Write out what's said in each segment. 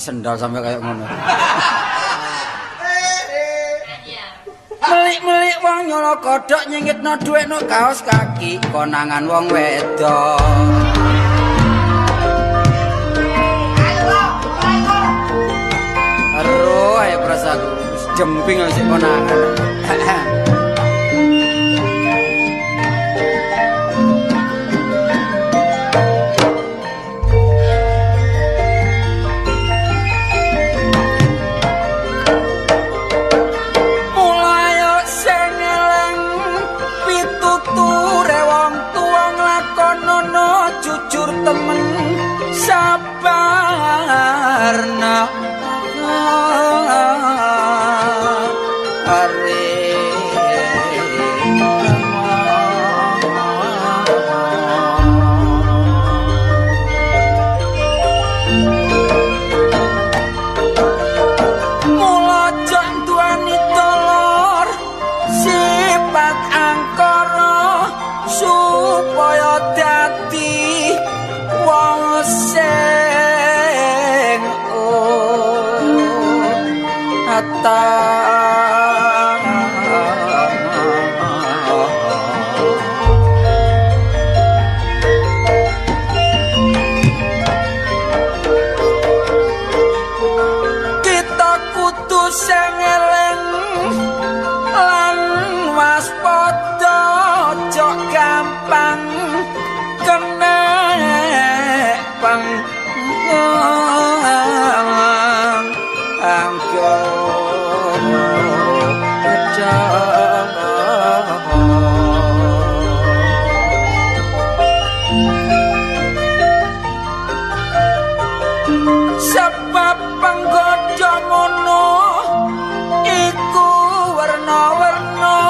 Sendal sampai kayak ngono. Melik-melik wong nyolo kodhok nyingitno dhuwit no kaos kaki konangan wong wedok. Ero ae prasaku wis jemping sik konangan. Kita kudu sing eling lan waspada, aja gampang kena pang sebab penggodha ngono iku werna-werna,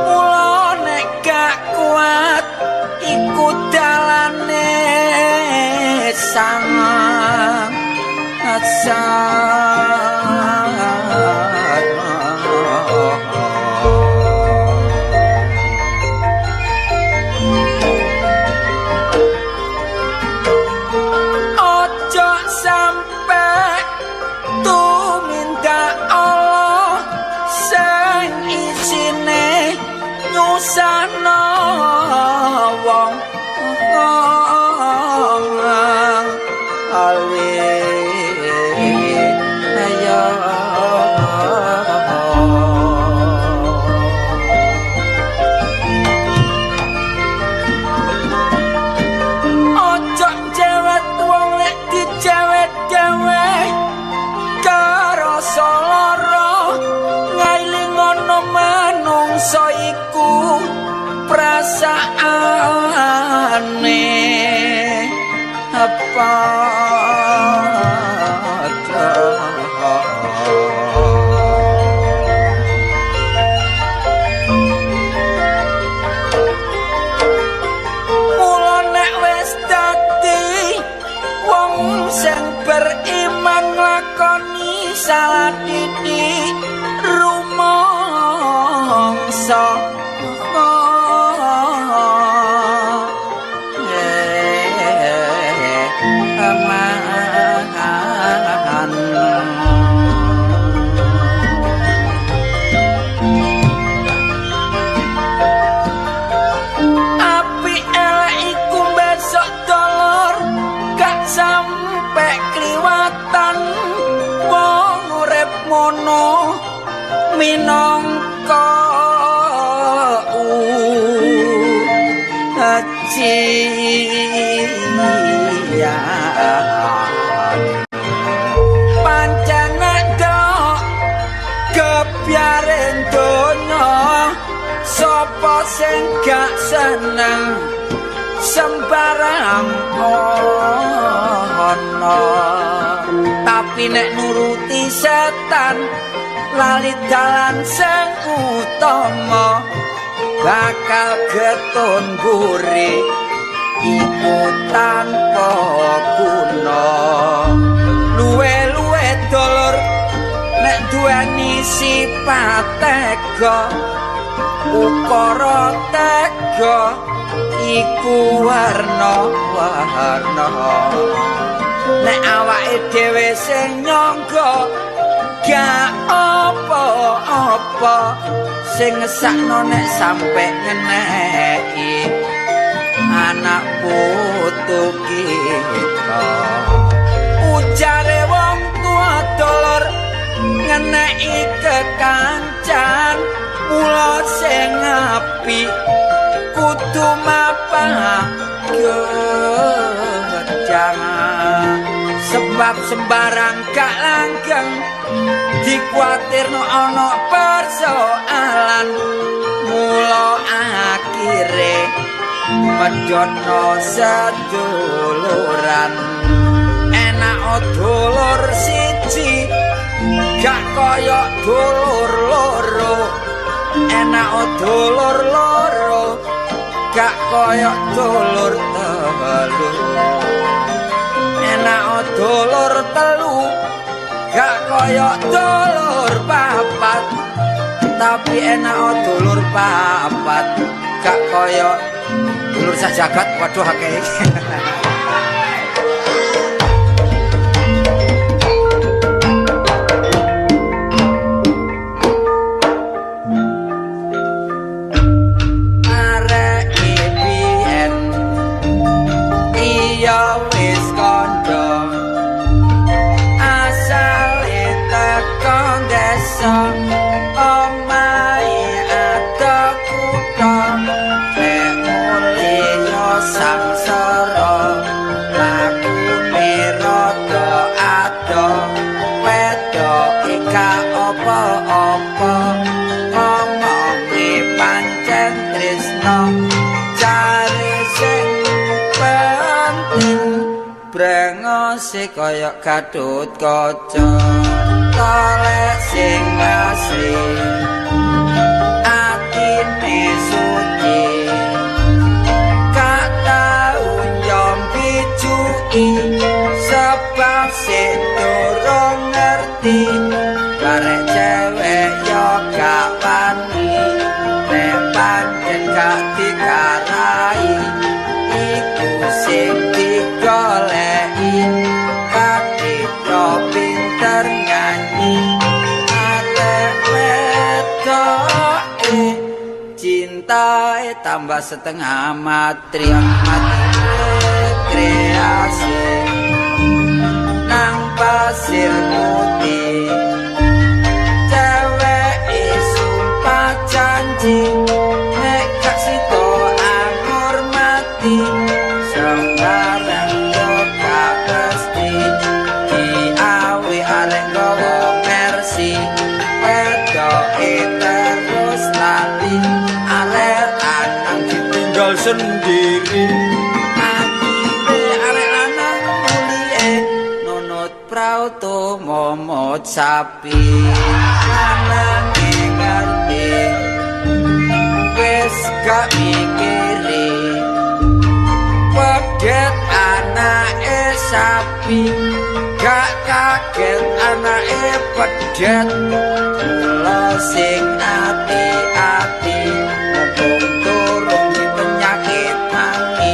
mula nek gak kuat iku dalane sang nyusahno wong ayo. Ojo cewek wong lek dicewek dhewe kerasa lara, ngailingono manungsa iku perasaane apa. Mula nek wis dadi wong sing beriman nglakoni salah titik rumangsa api elek iku besok dolor gak sampe kliwatan, wong urip ngono minangka ujian. Pancen dok kebyaren donya, sapa sing gak seneng sembarang ana, tapi nek nuruti setan lali dalan sing utama, bakal getun mburi iku tanpa guna. Luwe-luwe dulur nek duweni sifat tega, ukara tega iku warna-warna. Nek awake dhewe sing nyangga gak apa-apa, sing ngesakno nek sampe ngeneki anak putu kita. Ujare wong tua dulur ngeneki kekancan, mula sing apik kudu mapah jangan sebab sembarang gak langgeng, dikuatirno ana persoalan, mula akhire medono seduluran. Enak dulur siji gak kaya dulur loro, enak dulur loro gak kaya dulur telu, enak dulur telu gak kaya dulur papat, tapi enak dulur papat gak kaya dulur sak jagat. Waduh akeh. Brengose kaya Gatut Kaca, tolek sing asli atine suci, gak tau nyombi cuki sebab sing durung ngerti, barek cewek yo gak wani nek pancen gak dikarai, iku sing digoleki kadhita pinter nyanyi arek wedoke cintae tambah setengah matri, mati kreasi nang pasir putih, cewek sumpah janji nek gak sida anggur mati, sembarang yo gak mesti diawe arek nggawa Mercy, wedoke terus lali arek lanang ditinggal sendiri, atine arek lanang mulie nunut prauto momot sapi, lanange ngerti wis gak mikiri pedet anake sapi, gak kaget anake pedet, mula sing ati-ati mumpung durung penyakit mati,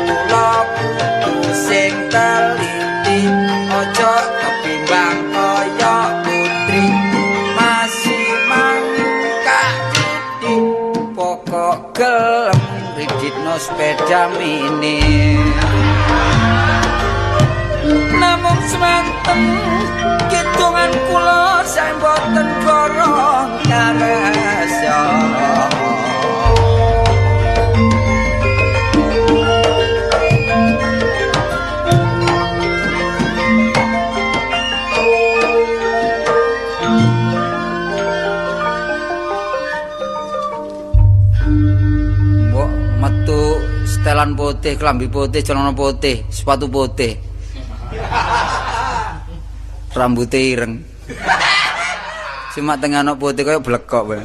mula kudu sing teliti aja kebimbang kaya putri, masih mangkak titik pokok gelem riditno sepeda mini. Namung semanten kidungan kula sae mboten gorong karesa. Mbok metu setelan putih, klambi putih, celana putih, sepatu putih. Rambutnya ireng. Cuma tengah ana putih kaya blekok bae.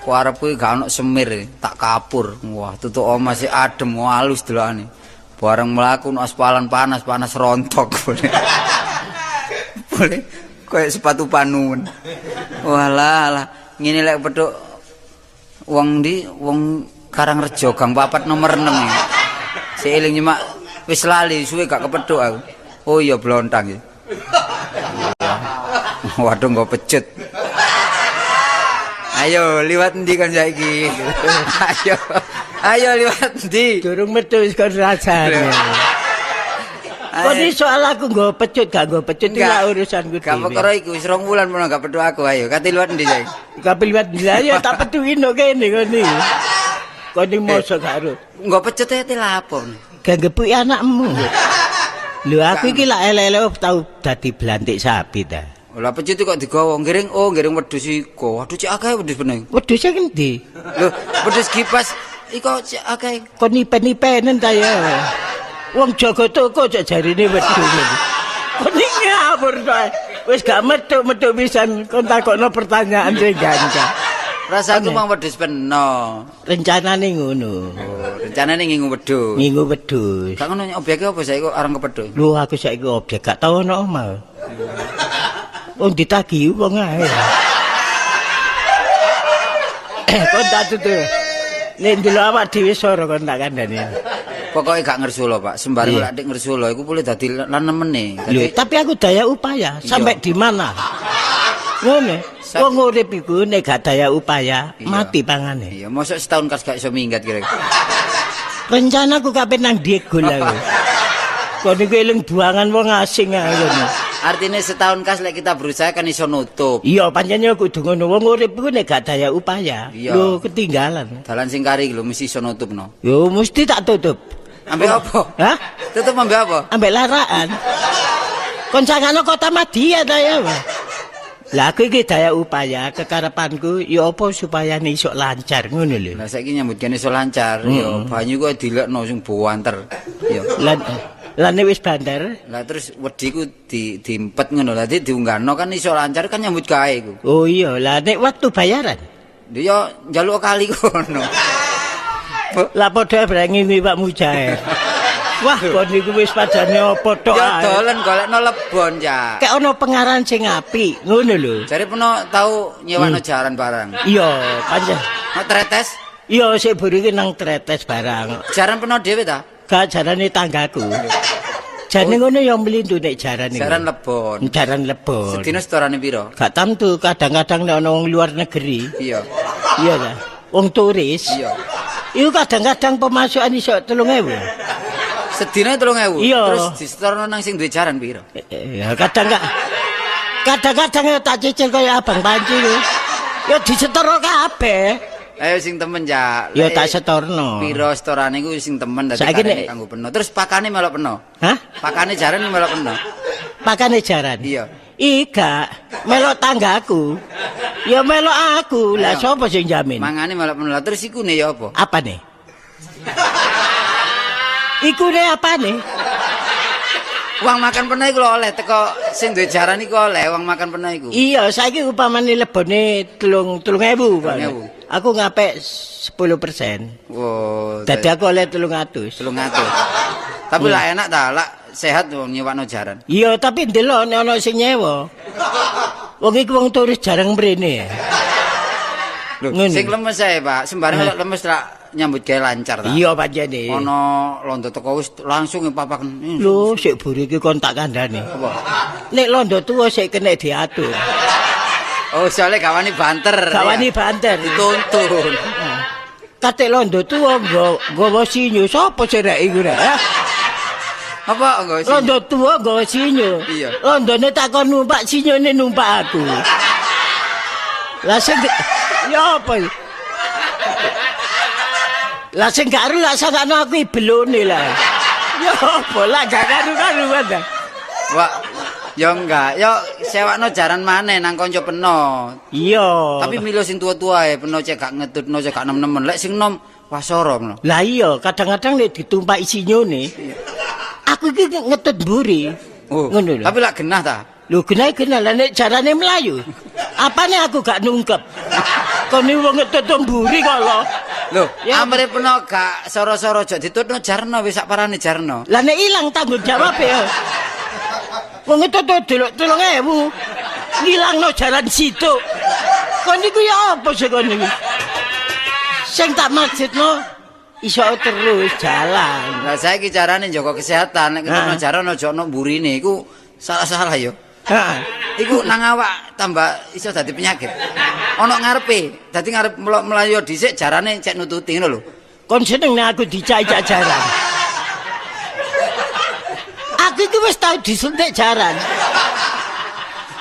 Ku arep kuwi gak ono semir, tak kapur. Wah, tutuk omah sik adem, halus delokane. Bareng mlaku no aspalan panas-panas rontok boleh. Boleh kaya sepatu panuwun. Walah lah, ngene lek petuk wong ndi wong Karangrejo Gang 4 nomor 6 iki. Sik eling nyemak wis lali suwe gak kepethuk aku. Oh iya blontang ya. Waduh nggo pecut. Ayo liwat endi kon saiki? Ayo. Ayo liwat endi? Durung metu wis kon rasane. Kok ini soal aku nggo pecut gak nggo pecut iki lak urusanku Gak dhewe. perkara iku wis 2 wulan mono gak petuk aku ayo. Kate liwat endi saiki? Gak liwat ndi ya tak petuki no kene kon iki. Kon iki mosok gak ero. Nggo pecut e te lapo? Gak gepuki anakmu. Lho aku iki lak elek-elek tau dadi blantik sapi ta. Lah pecut kok digawa ngiring oh ngiring wedhus iku. Waduh cek akeh wedhus beneng. Wedhuse endi? Lho, wedhus kipas iku cek akeh. Kon nipen-nipenen ta ya. Wong jaga toko cek jarine wedhus. Kon iki ngawur ta. Wis gak metu-metu pisan kon takokno pertanyaan sing gangga. Rasaku mang wedhus peno. Rencanane ngono. Oh, rencanane ngingu wedhus. Ngingu wedhus. Gak ngono objeke apa saiki kok areng kepethuk? Lho aku saiki objek gak tau ono omah. Wong ditagih wong ae. Kon tak tutur. Nek ndelok awak dhewe soro kon tak kandhani. Pokoke gak ngersula, Pak. Sembarang lak nek ngersula iku boleh dadi lan nemene. Lho, tapi aku daya upaya sampai di mana? Ngono. Wong urip iku nek gak daya upaya, mati pangane. Iya, mosok setahun kas gak iso minggat kira-kira. Rencanaku kape nang Diego lah. Kon niku eling buangan wong asing ae ngono. Artinya setahun kas lek kita berusaha kan iso nutup. Iya, pancen yo kudu ngono. Wong urip iku nek gak daya upaya, lho ketinggalan. Dalan sing kari lho mesti iso nutup no. Yo mesti tak tutup. Ambek apa? Hah? Tutup ambek apa? Ambek laraan. Kon sangano kota Madya ta ya. Lah aku iki daya upaya kekarepanku ya apa supaya iso lancar ngono lho. Lah saiki nyambut kene iso lancar ya banyu ku dilekno sing buanter. Ya. Lah nek wis banter. Lah terus wedi ku diempet ngono. Lah diunggahno kan iso lancar kan nyambut gawe iku. Oh iya, lah nek waktu bayaran. Ya njaluk kali kono. Lah padha brengi Pak Mujair. Wah, kon niku wis padane apa tok ae. Ya dolen golekno lebon, ya. Kek ana pengaran sing apik, ngono lho. Jare peno tau nyewakno jaran barang. Iya, pancen. Nang Tretes? Iya, sik buri iki nang Tretes barang. Jaran peno dhewe ta? Gak jarane tanggaku. Jane ngono ya mlindu nek jaran iku. Jaran lebon. Jaran lebon. Sedina setorane piro? Gak tamtu, kadang-kadang nek ana wong luar negeri. Iya. Iya ta. Wong turis. Iya. Iku kadang-kadang pemasukan iso 3.000. Sedina 3.000. Iya. Terus disetorno nang sing duwe jaran piro? Ya kadang-kadang ya tak cicil kaya abang panci ku. Ya disetorno kabeh. Ayo sing temen ya. Ya tak setorno. Piro setorane iku sing temen dadi karene kanggo peno. Terus pakane melok peno. Hah? Pakane jaran melok peno. Pakane jaran? Iya. Ika melok tanggaku. Ya melok aku. Lah sapa sing jamin? Mangane melok peno. Lah terus ikune ya apa? Apane? Ikune apane? Uang makan peno iku lho oleh teko sing duwe jaran iku oleh uang makan peno iku. Iya, saiki upamane lebone 3.000, 3.000. Aku ngapek 10%. Wow. Dadi aku oleh 300. 300. Tapi lah enak ta, lah sehat wong nyewakno jaran. Iya, tapi ndelok nek ana sing nyewa. Wong iku wong turis jarang mrene. Lho, sing lemes ae, Pak. Sembarang lek lemes lak nyambut gawe lancar ta. Iya pancene. Ana londo teko wis langsung papaken. Lho, sik buri iki kon tak kandhane. Apa? Nek londo tuwa sik kena diatur. Oh, soalnya gak wani banter. Gak wani banter. Dituntun. Katik londo tuwa nggawa sinyo, sapa sing rek iku rek? Apa nggawa sinyo? Londo tuwa nggawa sinyo. Iya. Londone takon numpak sinyone numpak aku. Lah sing ya apa? Lah sing gak ero lak sakno aku ibelone lah. Ya apa lah gak karu-karuan ta. Wah, ya enggak, ya sewakno jaran maneh nang kanca peno. Iya. Tapi milih sing tua-tua ae, peno cek gak ngetutno, cek gak nem-nemen. Lek sing nom wasara ngono. Lah iya, kadang-kadang nek ditumpaki sinyone. Aku iki ngetut mburi. Oh, ngono lho. Tapi lak genah ta? Lho genah-genah lah nek jarane mlayu. Apane aku gak nungkep. Kon wong ngetut mburi kok lho. Lho, amre peno gak soro-soro aja ditutno jarno wis sak parane jarno. Lah nek ilang tanggung jawab ya. Wong ngetut delok 3.000. Ngilangno jaran situ. Kon niku ya apa sih kon niku? Sing tak maksudno Iso terus jalan. Lah saiki carane njaga kesehatan nek ketemu jaran aja ono mburine iku salah-salah yo. Heeh. Iku nang awak tambah iso dadi penyakit. Ono ngarepe, dadi ngarep mlayu dhisik jarane cek nututi ngono lho. Kon seneng nek aku dicak-cak jaran. Aku iki wis tau disuntik jaran.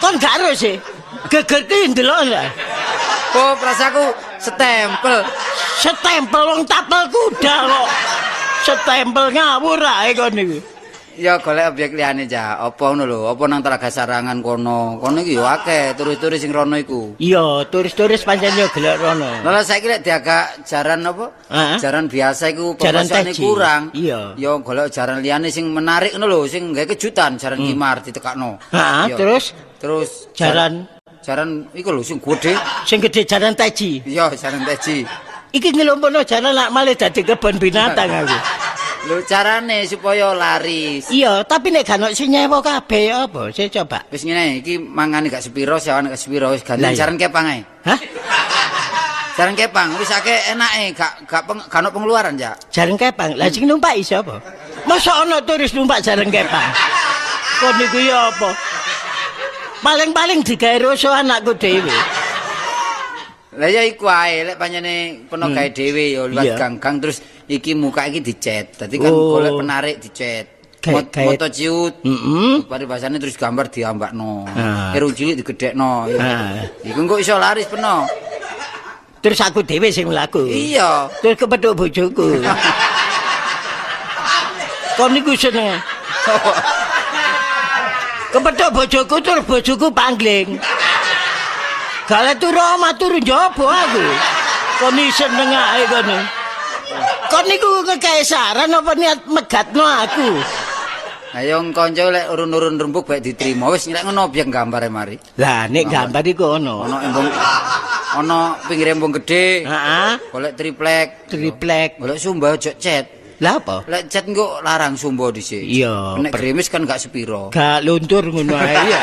Kon gak ero sih. Gegerku ndelok lah. Oh, prasaku stempel. Setempel wong tapel kuda kok. Setempel ngawur ae kon niku. Ya golek objek liyane ja. Apa ngono lho, apa nang Telaga Sarangan kono. Kono iki yo akeh turis-turis sing rono iku. Iya, turis-turis pancen yo golek rono. Lah saiki lek diagak jaran apa? Jaran biasa iku pemasukan kurang. Iya. Yo golek jaran liyane sing menarik ngono lho, sing gawe kejutan, jaran kimar ditekakno. Heeh, terus jaran iku lho sing gedhe. Sing gedhe jaran teji. Iya, jaran teji. Iki ngelompono jaran lak malih dadi kebon binatang aku. Lho carane supaya laris. Iya, tapi nek gak ono sing nyewa kabeh ya apa? Saya coba. Wis ngene, iki mangane gak sepiro, sewane gak sepiro, wis ganti jaran kepang ae. Hah? Jaran kepang wis akeh enake, gak ono pengeluaran ya. Jaran kepang. Lah sing numpak iso apa? Masa ono turis numpak jaran kepang? Kon niku ya apa? Paling-paling digawe rusuh anakku dhewe. Lah ya iku ae lek pancene peno gawe dhewe ya liwat gang-gang terus iki muka iki dicet. Dadi kan golek penarik dicet. Moto ciut. Heeh. Paribasane terus gambar diambakno. Irung cilik digedhekno. Iku engko iso laris peno. Terus aku dhewe sing mlaku. Iya. Terus kepethuk bojoku. Kon niku seneng. Kepethuk bojoku terus bojoku pangling. Gale turu omah turu njaba aku. Kon seneng ae kon. Kon niku ngekeki saran apa niat megatno aku? Ayo kanca lek urun-urun rembug bae diterima. Wis nek ngono objek gambare mari. Lah nek gambar iku ono. Ono embung ono pinggir embung gedhe. Heeh. Golek triplek. Triplek. Golek sumba aja cet. Lah apa? Lek cet engko larang sumba dhisik. Iya. Nek grimis kan gak sepiro. Gak luntur ngono ae ya.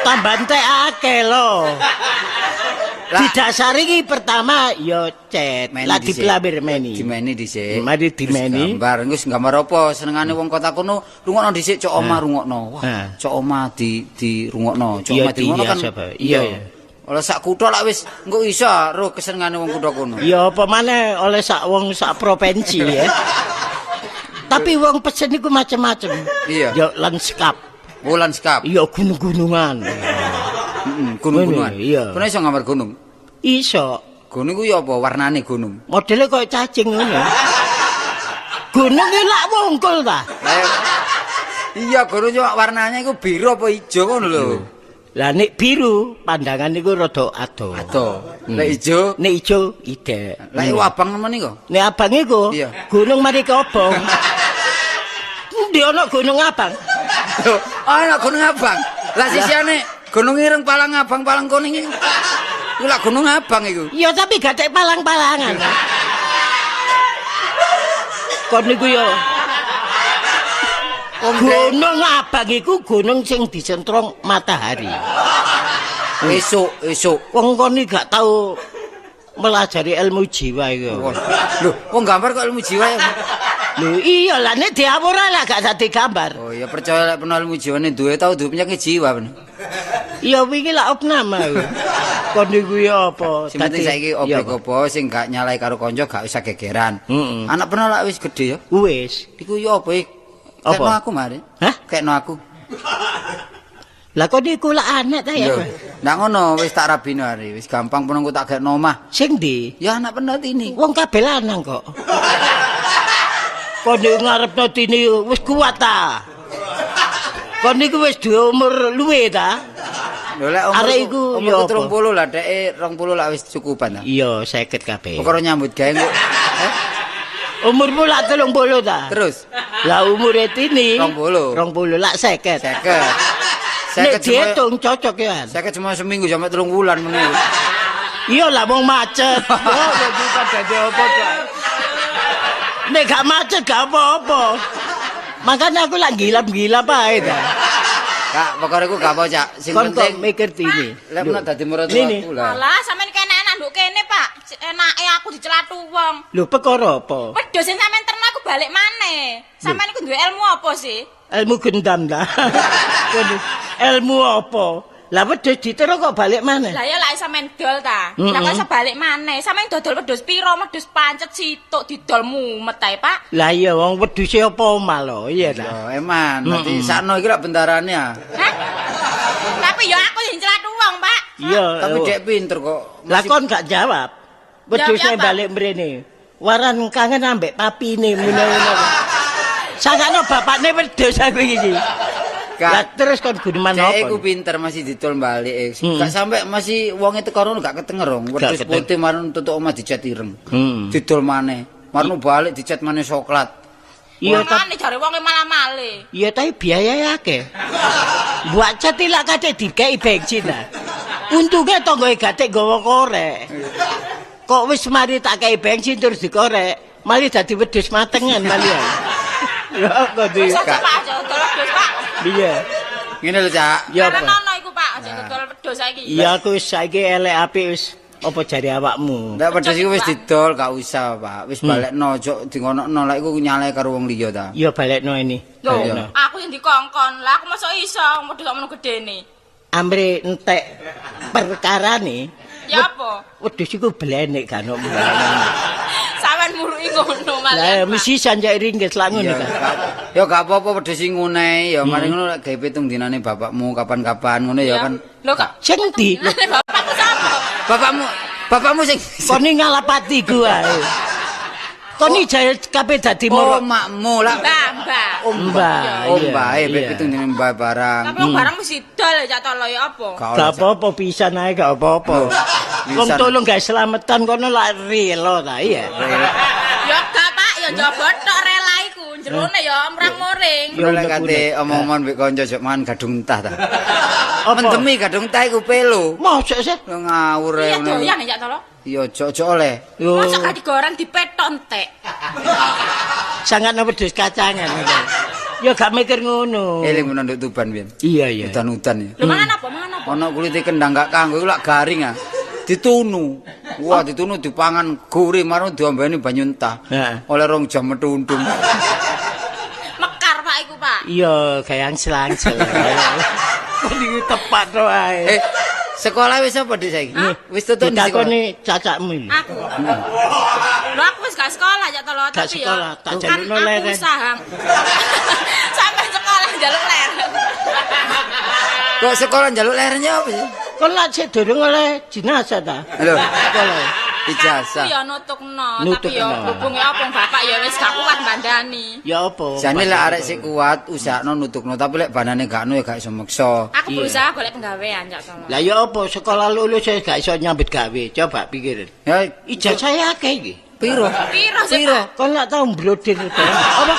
Tambah entek akeh lho. Didasari iki pertama ya cet. Lah diplambir meni. Dimeni dhisik. Mari dimeni. Gambar wis gambar apa senengane wong kota kono rungokno dhisik cok omah rungokno. Wah, cok omah di rungokno. Cok omah di rungokno kan. Iya iya. Oleh sak kutha lak wis engko iso roh kesenengane wong kutha kono. Ya apa maneh oleh sak wong sak provinsi ya. Tapi wong pesen iku macem-macem. Iya. Ya lanskap. Oh lanskap. Iya gunung-gunungan. Gunung-gunungan. Iya. Kono iso gambar gunung? Iso. Gunung ku ya apa warnane gunung? Modele koyo cacing ngono. Gunung iki lak wungkul ta? Iya, gunung cuma warnanya iku biru apa ijo ngono lho. Lah nek biru pandangan iku rada adoh. Adoh. Nek ijo? Nek ijo idek. Lah iku abang nemen iku? Nek abang iku gunung mari kobong. Endi ana gunung abang? Lho, ana gunung abang. Lah sisiane gunung ireng palang abang palang kuning iku. Iku lak gunung abang iku. Iya, tapi gak tek palang-palangan. Kon niku ya gunung abang iku gunung sing disentrong matahari. Esuk-esuk. Wong kon iki gak tau melajari ilmu jiwa iku. Lho, wong gambar kok ilmu jiwa ya? Lho iya lah nek diawur lah gak dadi gambar. Oh ya percaya lek peno ilmu jiwane duwe tau duwe penyakit jiwa bener. Iya wingi lak opname aku. Kon niku ya apa? Sing penting saiki objek apa sing gak nyalai karo kanca gak usah gegeran. Anak peno lak wis gedhe ya? Wis. Iku ya apa iki? Kekno aku mari. Hah? Kekno aku. Lah kok niku lak anak ta ya? Ndak ngono wis tak rabino hari, wis gampang peno engko tak gekno omah. Sing ndi? Ya anak peno tini. Wong kabeh lanang kok. Kon niku ngarepno tini wis kuat ta? Kon niku wis duwe umur luwe ta? Lho lek umur 30 lah dheke 20 lak wis cukupan ta. Iya, 50 kabeh. Perkara nyambut gawe kok. Umurmu lak 30 ta? Terus. Lah umure tini 20. 20 lak 50. 50. Nek diitung cocok ya. 50 cuma seminggu sampai 3 wulan meneh. Iya lah wong macet. Oh, kok dadi apa ta? Nek gak macet gak apa-apa. Makanya aku lak gilap-gilap ae ta. Kak, perkara iku gak apa, Cak. Sing penting mikir tini. Lek menak dadi mertua aku lah. Alah, sampean kenakan nduk kene, Pak. Enake aku dicelatu wong. Lho perkara apa? Wedhus sing sampean terno aku balik maneh. Sampean iku duwe ilmu apa sih? Ilmu gendam ta. Ilmu apa? Lah wedhus ditero kok balik maneh? Lah ya lak sampean dol ta. Lah kok iso balik maneh? Sampean dodol wedhus pira? Wedhus pancet situk didol mumet ae, Pak. Lah iya wong wedhuse apa omah lho, iya ta. Ya eman, dadi sakno iki lak bentarane ya. Hah? Tapi ya aku sing celatu wong, Pak. Iya. Tapi dek pinter kok. Lah kon gak jawab. Wedhuse balik mrene. Waran kangen ambek papine ngono-ngono. Sangkane bapakne wedhus aku iki. Lah terus kon guneman apa? Dek iku pinter masih didol balik. Gak sampe masih wonge teko rono gak ketenger wong. Wedhus putih marun tutuk omah dicat ireng. Didol maneh. Marun balik dicat maneh coklat. Iya ta jare wonge malah male. Iya tapi biayae akeh. Buat cat lak kate dikeki bensin ta. Untunge tanggoe gatik nggawa korek. Kok wis mari tak kei bensin terus dikorek, malah dadi wedhus matengan malah. Ya kok di. Pak. Iya. Ngene lho, Cak. Ya apa? Ono iku, Pak, aja dodol wedhus saiki. Iya aku wis saiki elek apik wis apa jare awakmu. Ndak wedhus iku wis didol, gak usah, Pak. Wis balekno, ojo dingonokno lek iku nyalae karo wong liya ta. Iya balekno ini. Lho, aku sing dikongkon. Lah aku mosok iso wedhus sakmono gedene. Amre entek perkarane. Ya apa? Wedhus iku blenek kan kok. Sampeyan muruki ngono malah. Lah mesti sanjak ringgit lak ngono ta. Ya gak apa-apa wedhus sing ngene ya mari ngono lek gawe pitung dinane bapakmu kapan-kapan ngono ya kan. Lho kok sing ndi? Bapakku sapa? Bapakmu sing kon ngalapati ku ae. Kon iki jare kabeh dadi moro. Oh makmu lah. Mbah. Mbah. Oh mbah pitung dinane mbah barang. Tapi wong barang mesti dol ya Cak Tolo ya apa? Gak apa-apa pisan ae gak apa-apa. Wong tolong gawe slametan kono lak rela ta iya. Ya gak Pak, ya njaba tok rela iku. Jerone ya mrang-muring. Yo lek kate omong-omongan mbek kanca jek mangan gadung entah ta. Mendemi gadung entah iku pelo. Mosok sih ngawur ae ngono. Iya doyan ya Cak Tolo. Iya ojo-ojo oleh. Mosok gak digoreng dipetok entek. Sangat wedhus kacangan. Ya gak mikir ngono. Eling menawa nduk Tuban biyen. Iya iya. Udan-udan ya. Lho mangan apa? Mangan apa? Ono kulite kendang gak kanggo iku lak garing ah. Ditunu. Wah, ditunu dipangan gurih marung diombeni banyu entah. Oleh 2 jam metu untung. Mekar Pak iku, Pak. Iya, gayang selangsel. Kok niku tepat to ae. Sekolah wis apa Dik saiki? Wis tutup ditakoni cacakmu iki. Aku. Lho aku wis gak sekolah ya Tolo, tapi ya tak jalukno leren. Aku usaha. Sampai sekolah njaluk leren. Kok sekolah njaluk lerennya apa sih? Kon lak sik durung oleh jenazah ta? Lho, sekolah. Ijazah. Aku ya nutukno, tapi ya hubunge apa bapak ya wis gak kuat bandani. Ya apa? Jane lek arek sik kuat usahakno nutukno, tapi lek banane gak ono ya gak iso meksa. Aku berusaha golek penggawean Cak Tolo. Lah ya apa sekolah lulus ya gak iso nyambut gawe, coba pikir. Ya ijazah ya akeh iki. Piro? Piro sih, Pak? Kon lak tau mblodir to. Apa?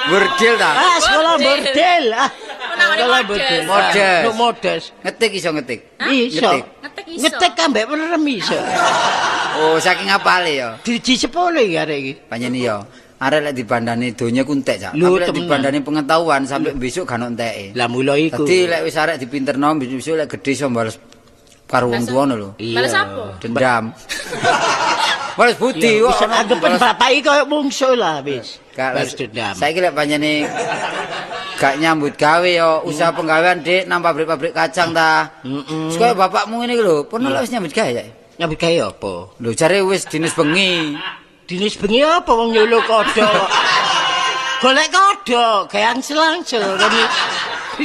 Bordil ta? Ah, sekolah bordil. Ah. Sekolah bordil. Modes. Modes. Ngetik iso ngetik. Iso. Ngetik iso. Ngetik ambek merem iso. Oh, saking apale ya. Driji 10 iki arek iki. Panjen iya. Arek lek dibandani donya ku entek, Cak. Tapi lek dibandani pengetahuan sampai besok gak ono enteke. Lah mula iku. Dadi lek wis arek dipinterno besok lek gedhe iso bales karo wong tuwa lho. Bales apa? Dendam. Bales budi kok. Wis anggepen bapak iki koyo mungsuh lah wis. Bales dendam. Saiki lek panjene gak nyambut gawe ya usaha penggawean Dik nang pabrik-pabrik kacang ta. Wis koyo bapakmu ngene iki lho, pernah lek wis nyambut gawe ya? Nyambut gawe apa? Lho jare wis dinas bengi. Dinas bengi apa wong nyuluh kodhok. Golek kodhok, gayang selangsel kene.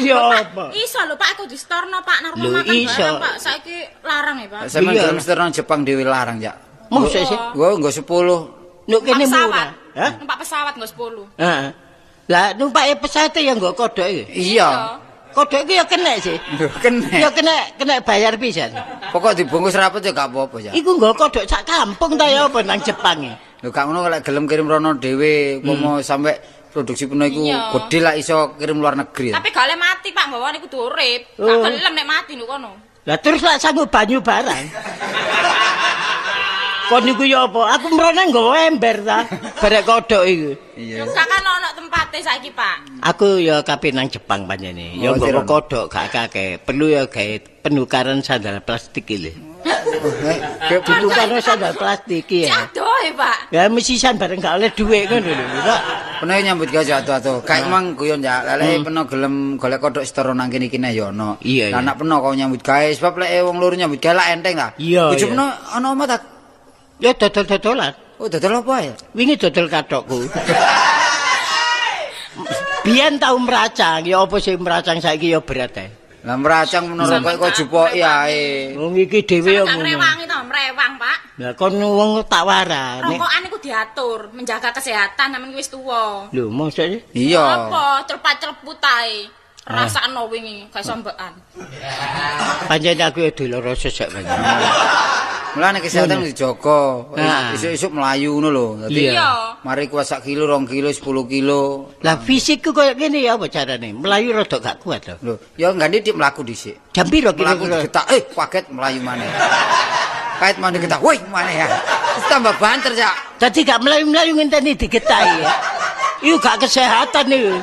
Ya apa? Iso lho Pak aku distorno Pak nang rumah makan barang Pak. Saiki larang ya Pak. Sampeyan gelem setorno Jepang dhewe larang ya. Mosok sih? Gua nggo 10. Nuk kene murah. Hah? Numpak pesawat nggo 10. Heeh. Lah numpake pesawat ya nggo kodhok iki. Iya. Kodhok iki ya kenek sih. Lho kenek. Ya kenek bayar pisan. Pokok dibungkus rapet ya gak apa-apa ya. Iku nggo kodhok sak kampung ta ya apa nang Jepang iki. Lho gak ngono lek gelem kirim rono dhewe umpama sampe produksi penuh iku gedhe lak iso kirim luar negeri. Tapi gak oleh mati Pak nggawa niku urip. Gak gelem nek mati nduk kono. Lah terus lak sanggup banyu barang. Kon niku ya apa? Aku mrene nggawa ember ta, barek kodhok iku. Iya. Gak kan ono tempate saiki, Pak. Aku ya kabeh nang Jepang panjene. Ya nggawa kodhok gak akeh. Perlu ya gawe penukaran sandal plastik iki lho. Ditukokno sandal plastik iki ya. Adoh e, Pak. Ya mesisan bareng gak oleh dhuwit ngono lho. Peno nyambut gawe ado-ado. Kayak mang guyon ya. Lek peno gelem golek kodhok setara nang kene iki ya ono. Lah nek peno kau nyambut gawe sebab lek wong loro nyambut gawe lak enteng ta. Bojo peno ana omah ta? Ya dodol-dodolan. Oh, dodol apa ya? Wingi dodol kathokku. Biyen tau mracang, ya apa sing mracang saiki ya berat ae. Lah mracang menara kok kok jupoki ae. Wong iki dhewe ya ngono. Ngrewangi to, mrewang, Pak. Lah kon wong tak warani. Rokokan iku diatur, menjaga kesehatan sampeyan wis tuwa. Lho, maksudnya? Iya. Apa cerpat-cerput ae. Rasakno wingi gak iso mbekan. Pancen aku ya diloro sesek pancen. Mulane kesehatan dijaga. Isuk-isuk mlayu ngono lho. Dadi mari kuat sak kilo, 2 kilo, 10 kilo. Lah fisikku koyo ngene ya apa carane? Mlayu rada gak kuat lho. Lho, ya enggak didik mlaku dhisik. Jam piro kira-kira? Mlaku digetak, kaget mlayu maneh. Kait maneh getak, woi maneh ya. Terus tambah banter, Cak. Dadi gak mlayu-mlayu ngenteni digetaki ya. Iku gak kesehatan iku.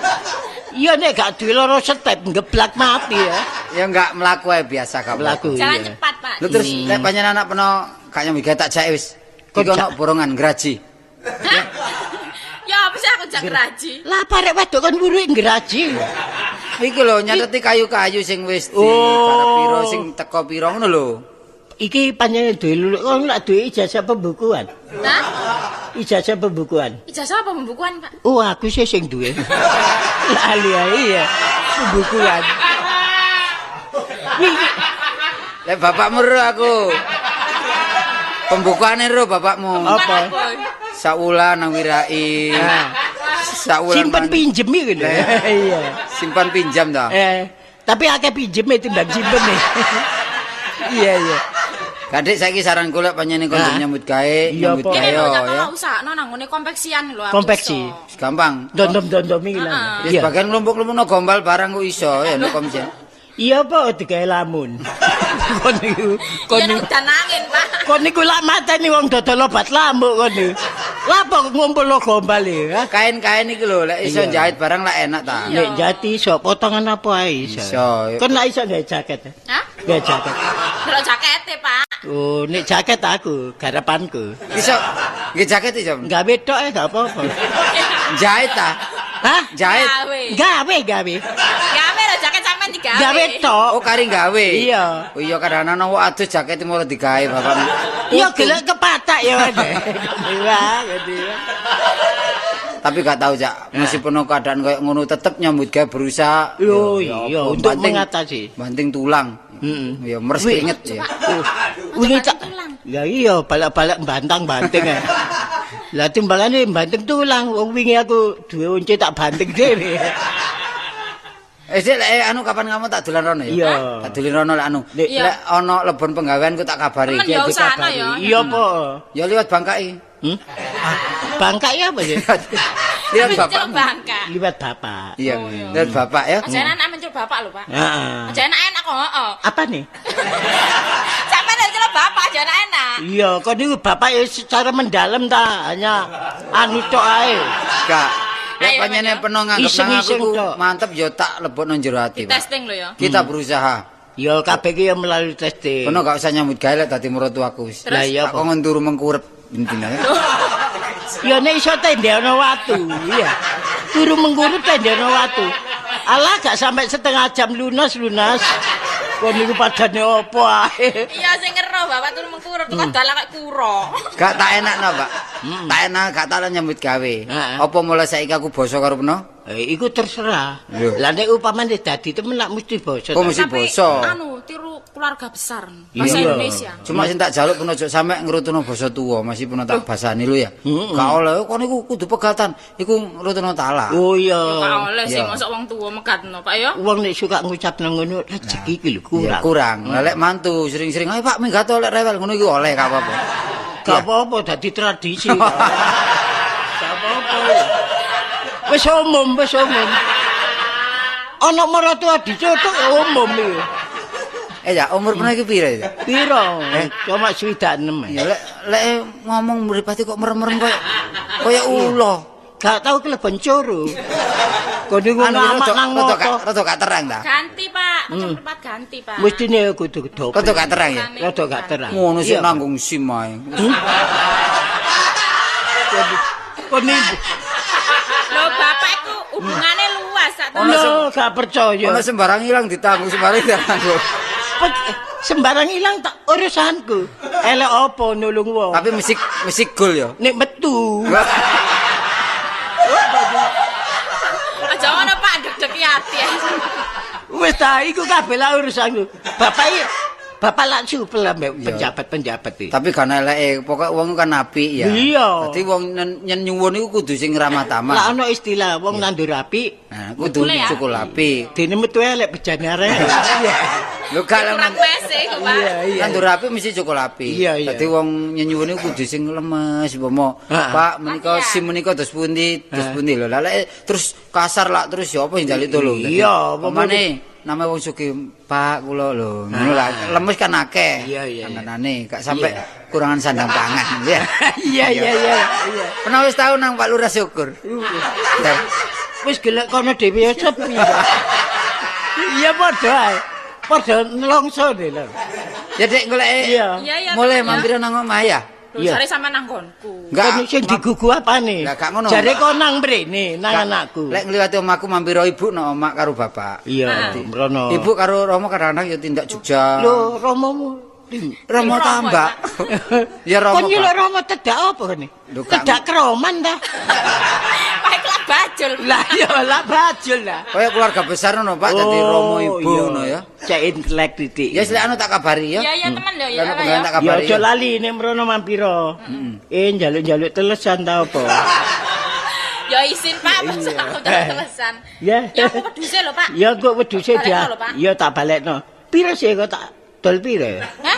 Iya nek gak duwe loro step ngeblak mati ya. Ya enggak mlaku ae biasa gak mlaku. Jalan cepat, Pak. Lho terus lek panjenengan anak peno gak nyambut gawe tak jake wis. Iki ono borongan graji. Ya apa sih aku jak graji? Lah parek wedok kon wuruke graji. Iki lho nyateti kayu-kayu sing wis di garap piro sing teko piro ngono lho. Iki panjenengan duwe luluk kon lak duwe ijazah pembukuan. Hah? Ijazah pembukuan. Ijazah apa pembukuan, Pak? Oh, aku sih sing duwe. Lali ae ya. Pembukuan. Lek bapakmu ro aku. Pembukuane ro bapakmu. Apa? Sawulan nang wirai. Sawulan simpen pinjem iki lho. Iya. Simpan pinjam ta? Tapi akeh pinjeme timbang simpen. Iya, iya. Kadek saiki saran kula panjenengan kon nyambut gawe, nyambut gawe ya. Iya, usahno nang ngene konveksian lho aku. Konveksi. Gampang. Dondom-dondom iki lho. Ya bagian nglumpuk-nglumpukno gombal barang kok iso ya nek komisi. Iya apa digawe lamun. Kon niku kon udan angin, Pak. Kon niku lak mateni wong dodol obat lambuk kon niku. Lah apa ngumpul gombal iki? Kain-kain iki lho lek iso jahit barang lak enak ta. Nek jahit iso potongan apa ae iso. Kon lak iso gawe jaket. Hah? Gawe jaket. Delok jakete, Pak. Oh, nek jaket aku, garapanku. Iso nggih jaket iso. Gawe tok e gak apa-apa. Jahit ta? Hah? Jahit. Gawe. Gawe lho jaket sampean digawe. Gawe tok. Oh, kari gawe. Iya. Oh iya kadang ana wong adus jaket moro digawe bapakmu. Iya gelek kepatak ya. Wah, gitu. Tapi gak tahu, Cak. Meskipun keadaan kayak ngono tetep nyambut gawe berusaha. Yo iya, untuk mengatasi. Banting tulang. Ya meres keringet ya. Wingi tak. Ya iya, balak-balak bantang-banting ya. Lah timbangane banting tulang, wong wingi aku duwe once tak banting dhewe. Sik lek anu kapan kamu tak dolan rono ya? Iya. Tak dolan rono lek anu. Lek ana lebon penggawean ku tak kabari. Iya dikabari. Iya apa? Ya liwat Bangkai. Bangkai apa ya? Liwat bapak. Liwat bapak. Iya, liwat bapak ya. Aja enak mencul bapak lho, Pak. Heeh. Aja enak-enak kok, heeh. Apa nih? Sampeyan nek celok bapak aja enak-enak. Iya, kok niku bapak ya secara mendalam ta, hanya anu tok ae. Gak. Lek panjenengan peno nganggep nang aku mantep ya tak lebokno jero ati, Pak. Testing lho ya. Kita berusaha. Ya kabeh iki ya melalui testing. Peno gak usah nyambut gawe lek dadi mertuaku wis. Lah iya tak kon turu mengkurep intine. Ya nek iso tendheano watu, iya. Turu mengkurep tendheano watu. Alah gak sampai setengah jam lunas-lunas. Kon niku padane apa ae. Iya sing ngero bapak turu mengkurep tukang dalan kaya kura. Gak tak enakno, Pak. Tak enak gak tak nyambut gawe. Apa mulai saiki aku basa karo peno? Iku terserah. Lah nek upamane dadi temen lak mesti basa. Oh mesti basa. Anu tiru keluarga besar bahasa Indonesia. Cuma sing tak jaluk peno aja sampe ngrutuno basa tuwa, masih peno tak basani lho ya. Gak oleh kon iku kudu pegatan, iku ngrutuno talak. Oh iya. Gak oleh sing mosok wong tuwa megatno, Pak ya. Wong nek suka ngucapno ngono rezeki iki lho kurang. Kurang. Lah lek mantu sering-sering, "Ayo Pak minggat oleh rewel" ngono iku oleh gak apa-apa. Gak apa-apa dadi tradisi. Gak apa-apa. Wis umum, wis umum. Ana maratuwa dicutuk ya umum iki. Ya umur peno iki pira ya? Pira? Cuma 66. Ya lek lek ngomong mripate kok merem-merem koyo koyo ula. Gak tau keleben coro. Kon niku ngamak nang moto. Rada gak terang ta? Ganti, Pak. Pak, kanca mripat ganti, Pak. Mestine kudu dobel. Rada gak terang ya? Rada gak terang. Ngono sik nanggung SIM ae. Kon iki. Lho, bapak iku hubungane luas sak to. Lho, gak percaya. Ono sembarang ilang ditanggung, sembarang ditanggung. Sembarang ilang tak urusanku. Elek apa nulung wong. Tapi mesti gol ya. Nek metu. Aja ngono Pak, deg-degi ati. Wis ta iku kabeh lah urusanku. Bapak lak supel ambek penjabat-penjabat iki. Tapi gak eleke, pokoke wong kan apik ya. Iya. Dadi wong yen nyuwun iku kudu sing ramah tamah. Lah ana istilah wong nandur apik, nah kudu cukup apik. Dene metu elek bejane arek. Lho gak kurang wese iku, Pak. Nandur apik mesti cukup apik. Dadi wong nyuwun iku kudu sing lemes, umpama Pak menika SIM menika dos pundi, dos pundi lho. Lah lek terus kasar lak terus ya apa sing njaluk tolong. Iya, pamane nama wong sugih Pak kula lho ngono lah lemes kan akeh. Kangenane gak sampe kurangan sandang pangan ya. Iya. Pernah wis tau nang Pak Lurah syukur. Wis gelek kono dhewe ya sepi. Iya padha ae. Padha nelongso dhewe lho. Ya Dik golek. Iya. Mulai mampir nang omah ya. Lho jare sampean nang nggonku. Enggak sing digugu apane? Lah gak ngono. Jare kon nang mrene nang anakku. Lek ngliwati omahku mampir ibu nang omah karo bapak. Iya, mrono. Ibu karo Romo kadang-kadang ya tindak Jogja. Lho, Romomu Romo tambak. Ya Romo. Kon nyeluk Romo tedak apa kene? Tedak kroman ta? Pak iku lak bajul. Lah ya lak bajul lah. Kaya keluarga besar ngono Pak, dadi Romo ibu ngono ya. Cek intelek titik. Ya lek anu tak kabari ya. Iya iya temen lho ya. Ya aja lali nek mrono mampiro. Njaluk-njaluk telesan ta apa? Ya izin Pak, masa aku njaluk telesan. Ya aku wedhuse lho Pak. Ya kok wedhuse dia. Ya tak balekno. Piro sih kok tak dol piro? Hah?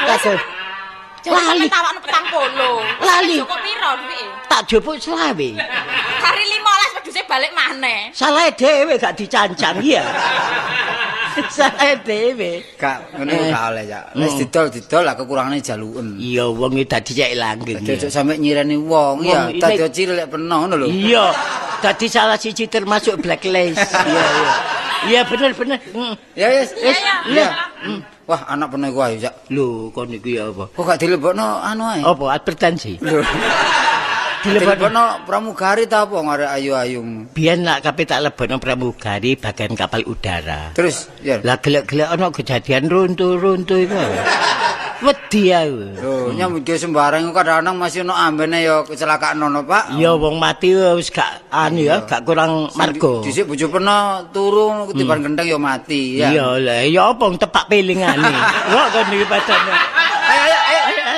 Tak lali tawakno 40. Lali. Cukup piro duwike? Tak jupuk 25. Kari 15 wedhuse balik maneh. Salah dhewe gak dicancang iya. Salah dhewe. Gak ngono gak oleh ya. Wis didol-didol lah kekurangane jaluken. Iya wong iki dadi cek langgeng. Dadi aja sampe nyireni wong ya, dadi cilik peno ngono lho. Iya. Dadi salah siji termasuk blacklist. Iya iya. Iya bener bener. Ya wis. Iya. Wah, anak peno iku ayo, Cak. Lho, kon iku ya apa? Kok gak dilebokno anu ae? Apa advertensi? Lho. Dilebokno pramugari ta apa ngarep ayu-ayu. Biyen lak kabeh tak lebokno pramugari bagian kapal udara. Terus, ya. Lah gelek-gelek ana kejadian runtuh-runtuh iku. Wedi aku. Lho, nyambut gawe sembarang iku kadang-kadang masih ono ambene ya kecelakaan ono, Pak. Iya, wong mati wis gak anu ya, gak kurang marga. Dhisik bojo peno turu ketiban gendeng ya mati ya. Iya lah, ya apa wong tepak pilingane. Kok kon iki padane. Ayo ayo ayo.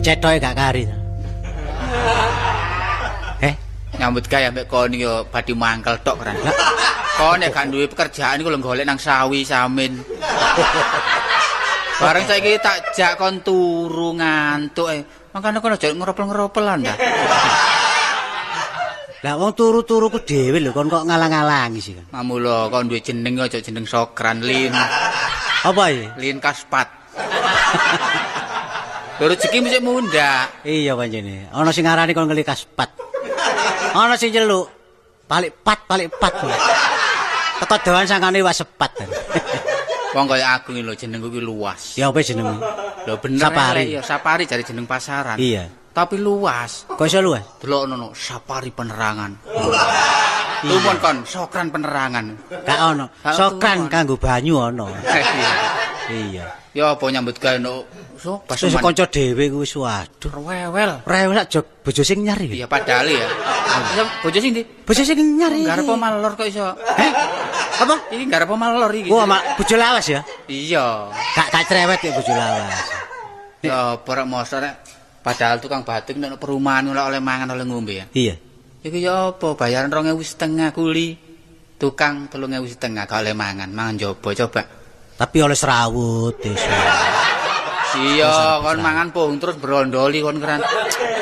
Cetoke gak kari ta. Nyambut gawe ambek kon iki yo badhe mangkel tok kan. Kon nek gak duwe pekerjaan iku lho golek nang sawi samin. Bareng saiki tak jak kon turu ngantuk e. Makane kon aja ngeropel-ngeropelan ta. Lah wong turu-turuku dhewe lho kon kok ngalang-alangi sih kan. Mamula kon duwe jeneng aja jeneng Sokran Lin. Apa iki? Lin Kaspat. Lho rezeki mesti mundhak. Iya pancene. Ana sing ngarani kon ngeli kaspat. Ana sing nyeluk balik pat balik pat. Teko doan sangkane wis sepat. Wong kaya aku iki lho jenengku iki luas. Ya apa jenengmu? Lho bener Sapari. Ya Sapari jare jeneng pasaran. Iya. Tapi luas. Kok iso luas? Delokno no Sapari penerangan. Tumon kon Sokran penerangan. Gak ono. Sokran kanggo banyu ono. Iya. Ya apa nyambut gawe no so wis kanca dhewe kuwi wis waduh. Rewel. Rewel sak jog bojo sing nyar iki. Iya padahal ya. Bojo sing ndi? Bojo sing nyar iki. Garep malor kok iso. Heh? Apa? Iki garep malor iki. Wah, mak bojo lawas ya. Iya. Gak cerewet ya bojo lawas. Ya apa rek mosok rek. Padahal tukang batu nek perumahan ora oleh mangan oleh ngombe ya. Iya. Iku ya apa bayaran 2.500 kuli. Tukang 3.500 gak oleh mangan, mangan njaba coba. Tapi oleh serawut desa. Iya, kon mangan pohong terus brondoli kon keran.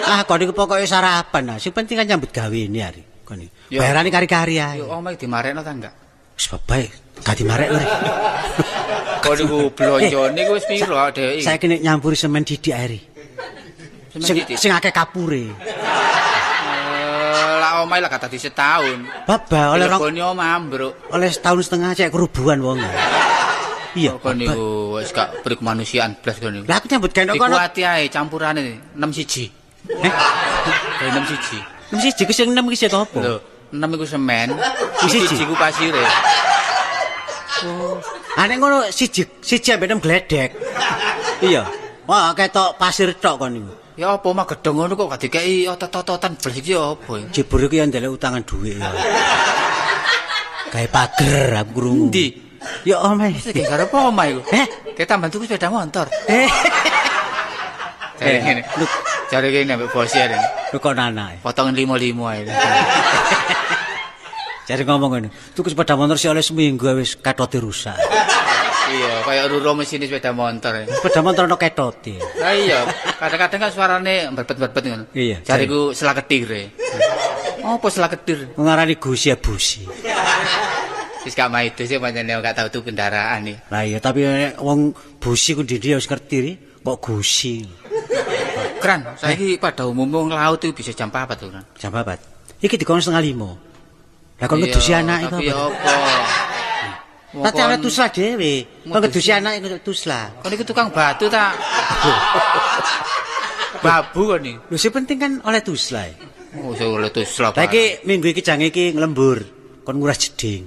Ah, kon iku pokoke sarapan. Sing penting kan nyambut gawe ini hari. Kon iki. Bayarane kari-kari ae. Yo omahe dimarekno ta enggak? Wis bae, gak dimarek lho. Kon iku blonjone iku wis piro dhek iki? Saiki nek nyampuri semen didik ae. Sing akeh kapure. Lah omahe lah gak dadi setahun. Baba oleh rong lebone omah ambruk. Oleh setahun setengah cek kerubuhan wong. Iya, kon niku wis gak berkemanusiaan blas kon niku. Lah aku nyambut gawe kono. Dikuati ae campurane 6-1. Eh? 6-1. 6-1 ku sing 6 iki sik apa? Lho, 6 iku semen, 1 iku pasire. Oh. Ah nek ngono 1 1 ambek 6 gledek. Iya. Wah, ketok pasir tok kon niku. Ya apa omah gedhong ngono kok gak dikeki otot-ototan blas iki ya apa? Jebur iki ya ndelek utangan dhuwit ya. Gawe pager aku krungu. Endi? Ya omahe. Iki garep omah iku. Eh, kayak tambahan tuku sepeda motor. Eh. Jare ngene. Jare kene ambek bos ya. Lho kok nanae. Potongan 55 ae. Jare ngomong ngene, tuku sepeda motor sik oleh seminggu wis ketote rusak. Iya, kaya ruro mesin sepeda motor. Sepeda motor ono ketote. Lah iya, kadang-kadang kan suarane berbet-berbet ngono. Iya. Jariku selaketir. Apa selaketir? Ngarani gusi ya busi. Wis gak maido sih pancene gak tau tuku kendaraan iki. Lah iya, tapi wong busi ku ndi wis ngerti ri, kok gusi. Kran, saiki pada umumnya wong laut itu bisa jam 4 to, Kran. Jam 4. Iki dikon 4:30. Lah kon ngedusi anak iku apa? Tapi apa? Tapi ana tuslah dhewe. Kon ngedusi anak iku tuslah. Kon iku tukang batu ta? Babu kon iki. Lho sing penting kan oleh tuslah. Oh, sing oleh tuslah. Lah iki minggu iki jange iki nglembur, kon nguras jeding.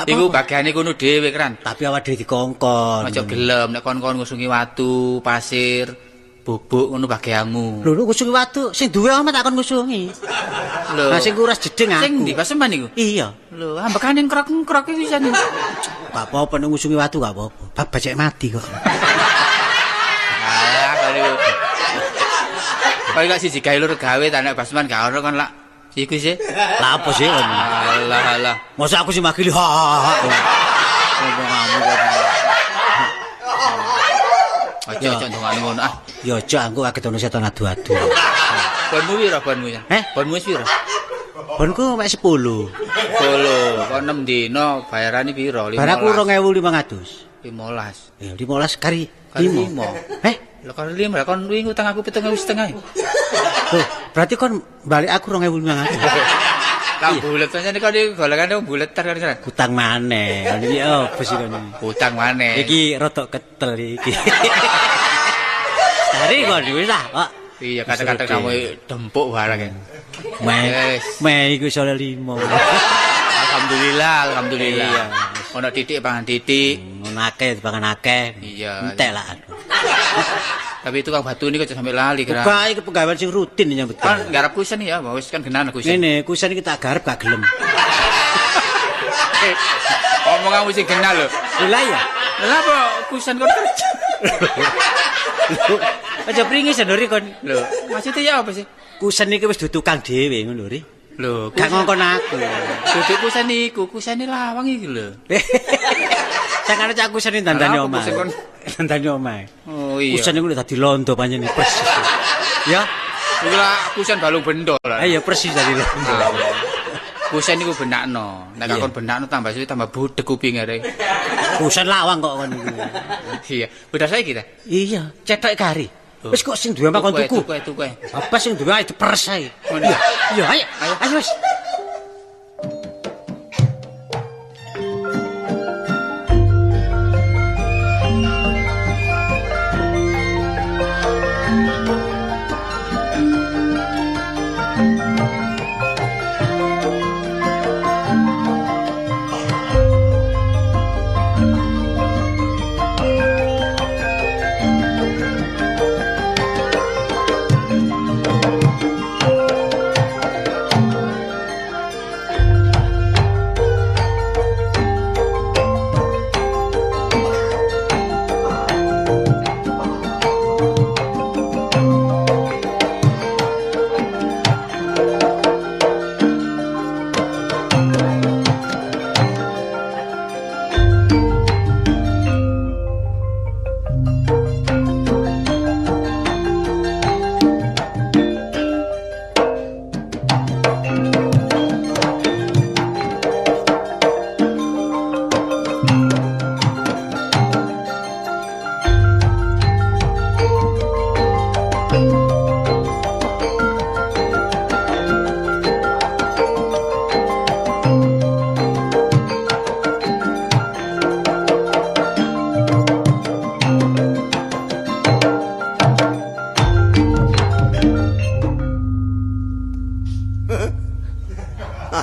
Iku bagiane kono dhewe, Kran. Tapi awak dhewe dikongkon. Aja gelem nek kon-kon ngusungi watu, pasir, bubuk ngono bagianmu. Lho ngusungi watu sing duwe omah tak kon ngusungi. Lho. Lah sing nguras jeding aku. Sing ndi paseman iku? Iya. Lho, ambekane krok-krok iki pisan. Gak apa-apa nek ngusungi watu gak apa-apa. Bab bajek mati kok. Alah, kok niku. Kok gak siji gawe loro gawe ta nek basman gak ono kon lak iku sih. Lah apa sih kon? Alah alah. Mosok aku sing makili ha ha ha. Ngomonganmu kok. Aja aja ndongane ngono ah. Ya aja aku kaget ono setan adu-adu. Bonmu piro bonmu ya? Eh? Bonmu wis piro? Bonku mek 10. 10. Kok 6 dino bayarane piro? 15. Bayarku 2500. 15. Ya 15 kari 5. Eh? Lho kari 5 lah kon wingi utang aku 7.500. Loh, berarti kon balik aku 2500. Lah bulet pancen kon iki golekane bulet ter kan. Utang maneh. Kon iki opo sih kon iki? Utang maneh. Iki rodok ketel iki. Dari kon wis lah, Pak. Iya, kadang-kadang kamu dempuk barang ya. Meh iku iso 5. Alhamdulillah, alhamdulillah. Iya. Ono titik pangan titik. Ngono akeh pangan akeh. Iya. Entek lah. Tapi tukang batu ini kok sampe lali kira. Buka iki penggawean sing rutin nyambut. Kan garap kusen ya, wis kan genan kusen. Ngene, kusen iki tak garap gak gelem. Omong kamu sing genah lho. Lha iya. Lha apa kusen kon kerja? Aja pringis ndori kon. Lho, maksudnya ya apa sih? Kusen iki wis dudu tukang dhewe ngono lho, Ri. Lho, gak ngongkon aku. Dudu kusen iku, kusene lawang iki lho. Sangane cak kusene dandane omah. Dandane omah. Oh iya. Kusen iku dadi londo panjenengan persis. Ya. Iku lah kusen balung bendo lah. Iya persis dadi londo. Kusen iku benakno. Nek kon benakno tambah suwe tambah budheg kupinge rek. Kusen lawang kok kon iku. Iya, udah saiki ta? Iya, cetok kari. Wis kok sing duwe kon tuku. Tuku. Apa sing duwe diperes ae. Iya, iya, ayo. Ayo wis.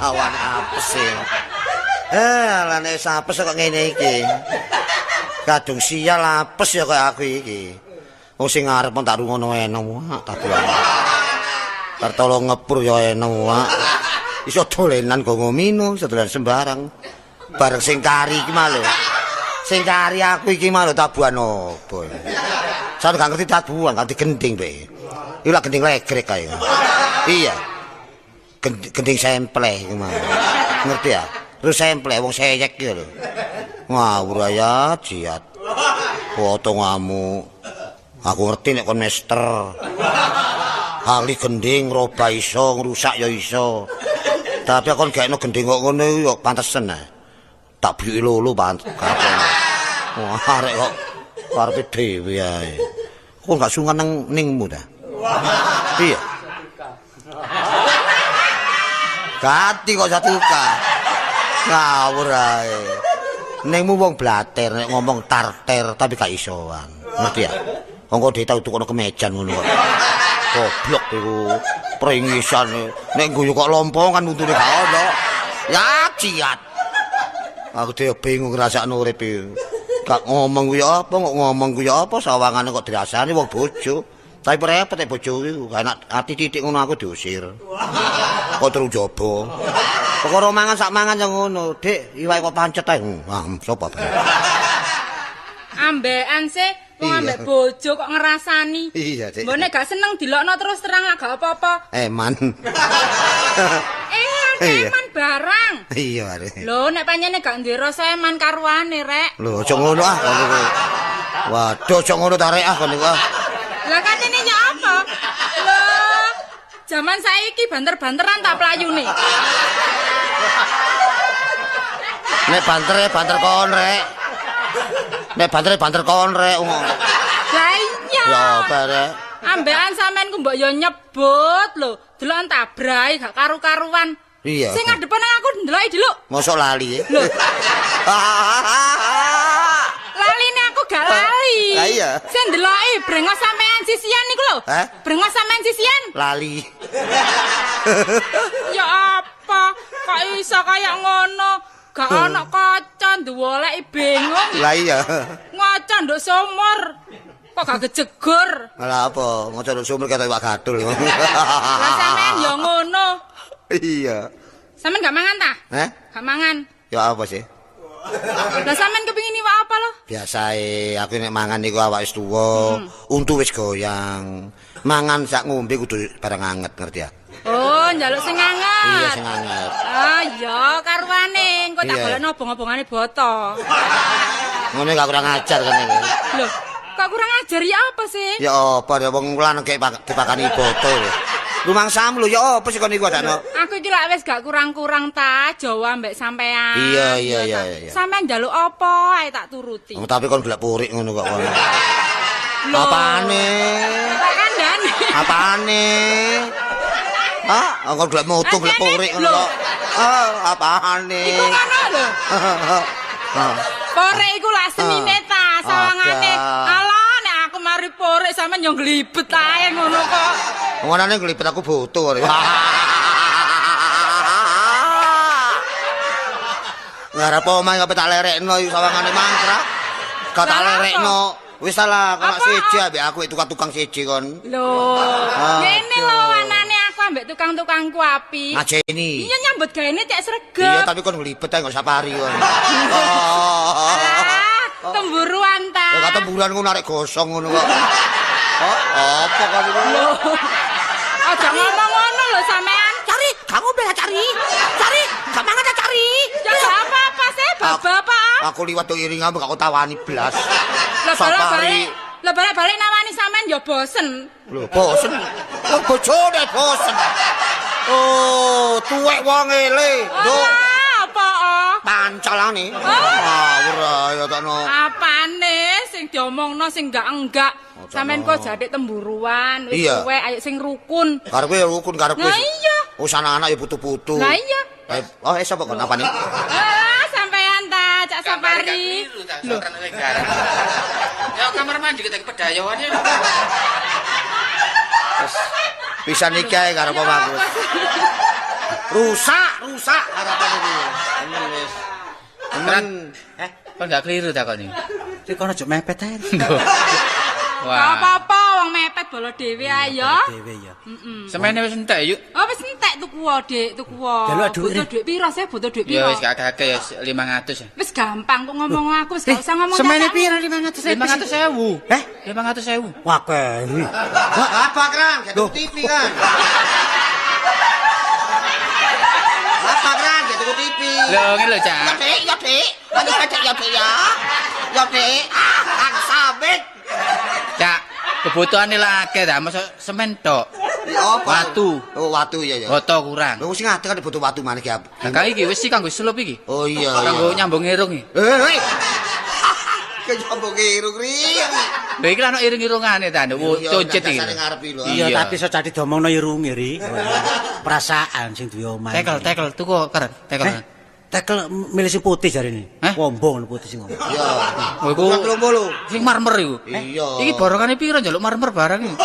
Awan apes e. Lah nek apes kok ngene iki. Kadung sial apes ya kaya aku iki. Wong sing ngarep tak rungono enak tabuhan. Tertolong ngepur ya enak. Iso dolenan go ngomino, iso dolan sembarang. Bareng sing kari iki mah lho. Sing kari aku iki mah lho tabuhan opo. Sampe gak ngerti tabuhan, gak digending be. Iku lak gending legrek kae. Iya. Gending sempleh iku mah. Ngerti ya? Terus sempleh wong seyek iki lho. Ngawur ya jiat. Foto ngamuk. Aku ngerti nek kon mester. Ahli gending roba iso, ngrusak ya iso. Tapi kon gaekno gending kok ngono iku ya pantesen ae. Tak biyuki lolo pantes. Wah, arek kok karepe dhewe ae. Kok gak sungkan nang ningmu ta? Iya. Gati kok satuka. Ngawur ae. Ningmu wong blater nek ngomong tarter tapi gak isoan. Ngerti ya? Wong kok dhewe tau tukono kemejan ngono kok. Goblok iku. Pringisan nek guyu kok lompongan untune gak ono. Ya ciat. Aku dhewe bingung ngrasakno urip iki. Gak ngomong kuwi apa, kok ngomong kuwi apa, sawangane kok dirasani wong bojo. Tapi repot nek bojo iku, gak enak ati titik ngono aku diusir. Kok terus jaba. Perkara mangan sak mangan ya ngono, Dik, iwake kok pancet ae. Wah, sapa bae. Ambekan sih, wong ambek bojo kok ngrasani. Iya, Dik. Mbok nek gak seneng dilokno terus terang lah gak apa-apa. Eman. Eman barang. Iya, Rek. Lho, nek pancene gak duwe rasa eman karuane, Rek. Lho, aja ngono ah kon niku. Waduh, aja ngono ta rek ah kon niku ah. Lah katene ya apa? Lho, jaman saiki banter-banteran tak playune. Nek banter banter kon, Rek. Nek banter banter kon, Rek. Lah iya. Ya apa, Rek? Ambekan sampean ku mbok yo nyebut lho, deloken tabrahi gak karu-karuan. Iya. Sing ngadepan nang aku ndeloki diluk. Mosok lali. Lho. Laline aku gak lali. Lah iya. Sing ndeloki brengos sampean sisian niku lho. Hah? Brengos sampean sisian. Lali. Ya apa? Kok iso kaya ngono? Gak ono kaca nduwoleki bingung. Lah iya. Ngaca nduk sumur. Kok gak kejegur? Lah apa? Ngaca nduk sumur ketok iwak gadul. Lah sampean ya ngono. Iya. Sampean gak mangan ta? Heh? Gak mangan. Ya apa sih? Lah sampean kepingin iwak apa lho? Biasae aku nek mangan niku awak wis tuwa, untu wis goyang. Mangan sak ngombe kudu barang anget, ngerti ya? Oh, njaluk sing anget. Iya, sing anget. Ah, iya karuane, engko tak golekno obong-obongane boto. Ngono gak kurang ajar kan iki. Lho, kok kurang ajar ya apa sih? Ya apa ya wong lanang kek dipakani boto lho. Rumangsamu lho ya apa sih kon iku adakno? Aku iki lak wis gak kurang-kurang ta Jawa mbek sampean. Iya iya iya iya. Sampean njaluk apa ae tak turuti. Oh, tapi kon golek purik ngono kok kon. Apane? Tak kandhane. Apane? Ah, kon golek moto golek purik ngono kok. Ah, apane? Iku ngono lho. Purik iku lak senine ta sawangane. Alah nek aku mari purik sampean yo nglibet ae ngono kok. Ngonane nglibet aku butuh. Ngarep omah kok tak lerekno iku sawangane mangkrak. Gak tak lerekno. Wis salah, kok siji ambek aku tukang-tukang siji kon. Lho, ngene lho anane aku ambek tukang-tukangku api. Ngajeni. Iya nyambut gaene cek sregep. Iya, tapi kon nglibet ae kok safari kon. Ah, temburuan ta. Ya temburuan ngono arek gosong ngono kok. Oh, apa kon iku? Lho. Aja ngomong ngono lho sampean. Cari, gak ngombe cari. Cari, gak mangan cari. Ya gak apa-apa sih, bapak-bapak. Aku liwat do iringamu gak tawani blas. Lah balik-balik, lah balik-balik nawani sampean ya bosen. Lho, bosen. Wong bojone bosen. Oh, tuwek wong ele. Lho, apa? Pancalane. Ngawur ya takno. Apane sing diomongno sing enggak-enggak. Sampean kok jadek temburuan, wis tuwek ayo sing rukun. Karepe ya rukun karepe. Lah iya. Wis anak-anak ya putu-putu. Lah iya. Oh, sapa kon apane? Ah, sampean ta, Cak Safari. Lho. Ya kamar mandi kita pedayoan ya. Wis pisan iki ae karo aku. Rusak, rusak harapan iki. Temen wis. Temen. Kon gak keliru ta kon iki? Iki kono aja mepet ae. Wah. Apa-apa wong mepet bolo dhewe ae ya. Dhewe ya. Heeh. Semene wis entek yuk. Oh wis entek tuku wae, Dik, tuku wae. Butuh dhuwit piro sih? Butuh dhuwit piro? Ya wis gak akeh ya 500. Wis gampang kok ngomong aku wis gak usah ngomong. Semene piro 500.000? 500.000. Eh, 500.000. Wah, keri. Apa kran? Gak TV kan. Apa kran? Gak tuku TV. Lho ngene lho, Cak. Ya, Dik, ya, Dik. Lanjut Dik, ya, Dik ya. Ya, Dik. Ah, sabit. Cak, kebutuhane lah akeh ta, mosok semen tok. Ya apa? Watu. Oh, watu iya ya. Boto kurang. Lho sing ngadeg kan butuh watu maneh iki. Lah iki wis kanggo selup iki. Oh iya. Kanggo nyambung irung iki. Eh, ke nyambung irung ri. Lho iki lha ono irung-irungane ta, concet iki. Iya, tapi iso cati diomongno irunge ri. Perasaan sing duwe omah. Tekel, tekel tuku keren, tekel. Tekel milih sing putih jarine. Wombo ngono putih sing ngomong. Iya. Iku 30. Sing marmer iku. Iya. Iki borongane piro njaluk marmer barang iki?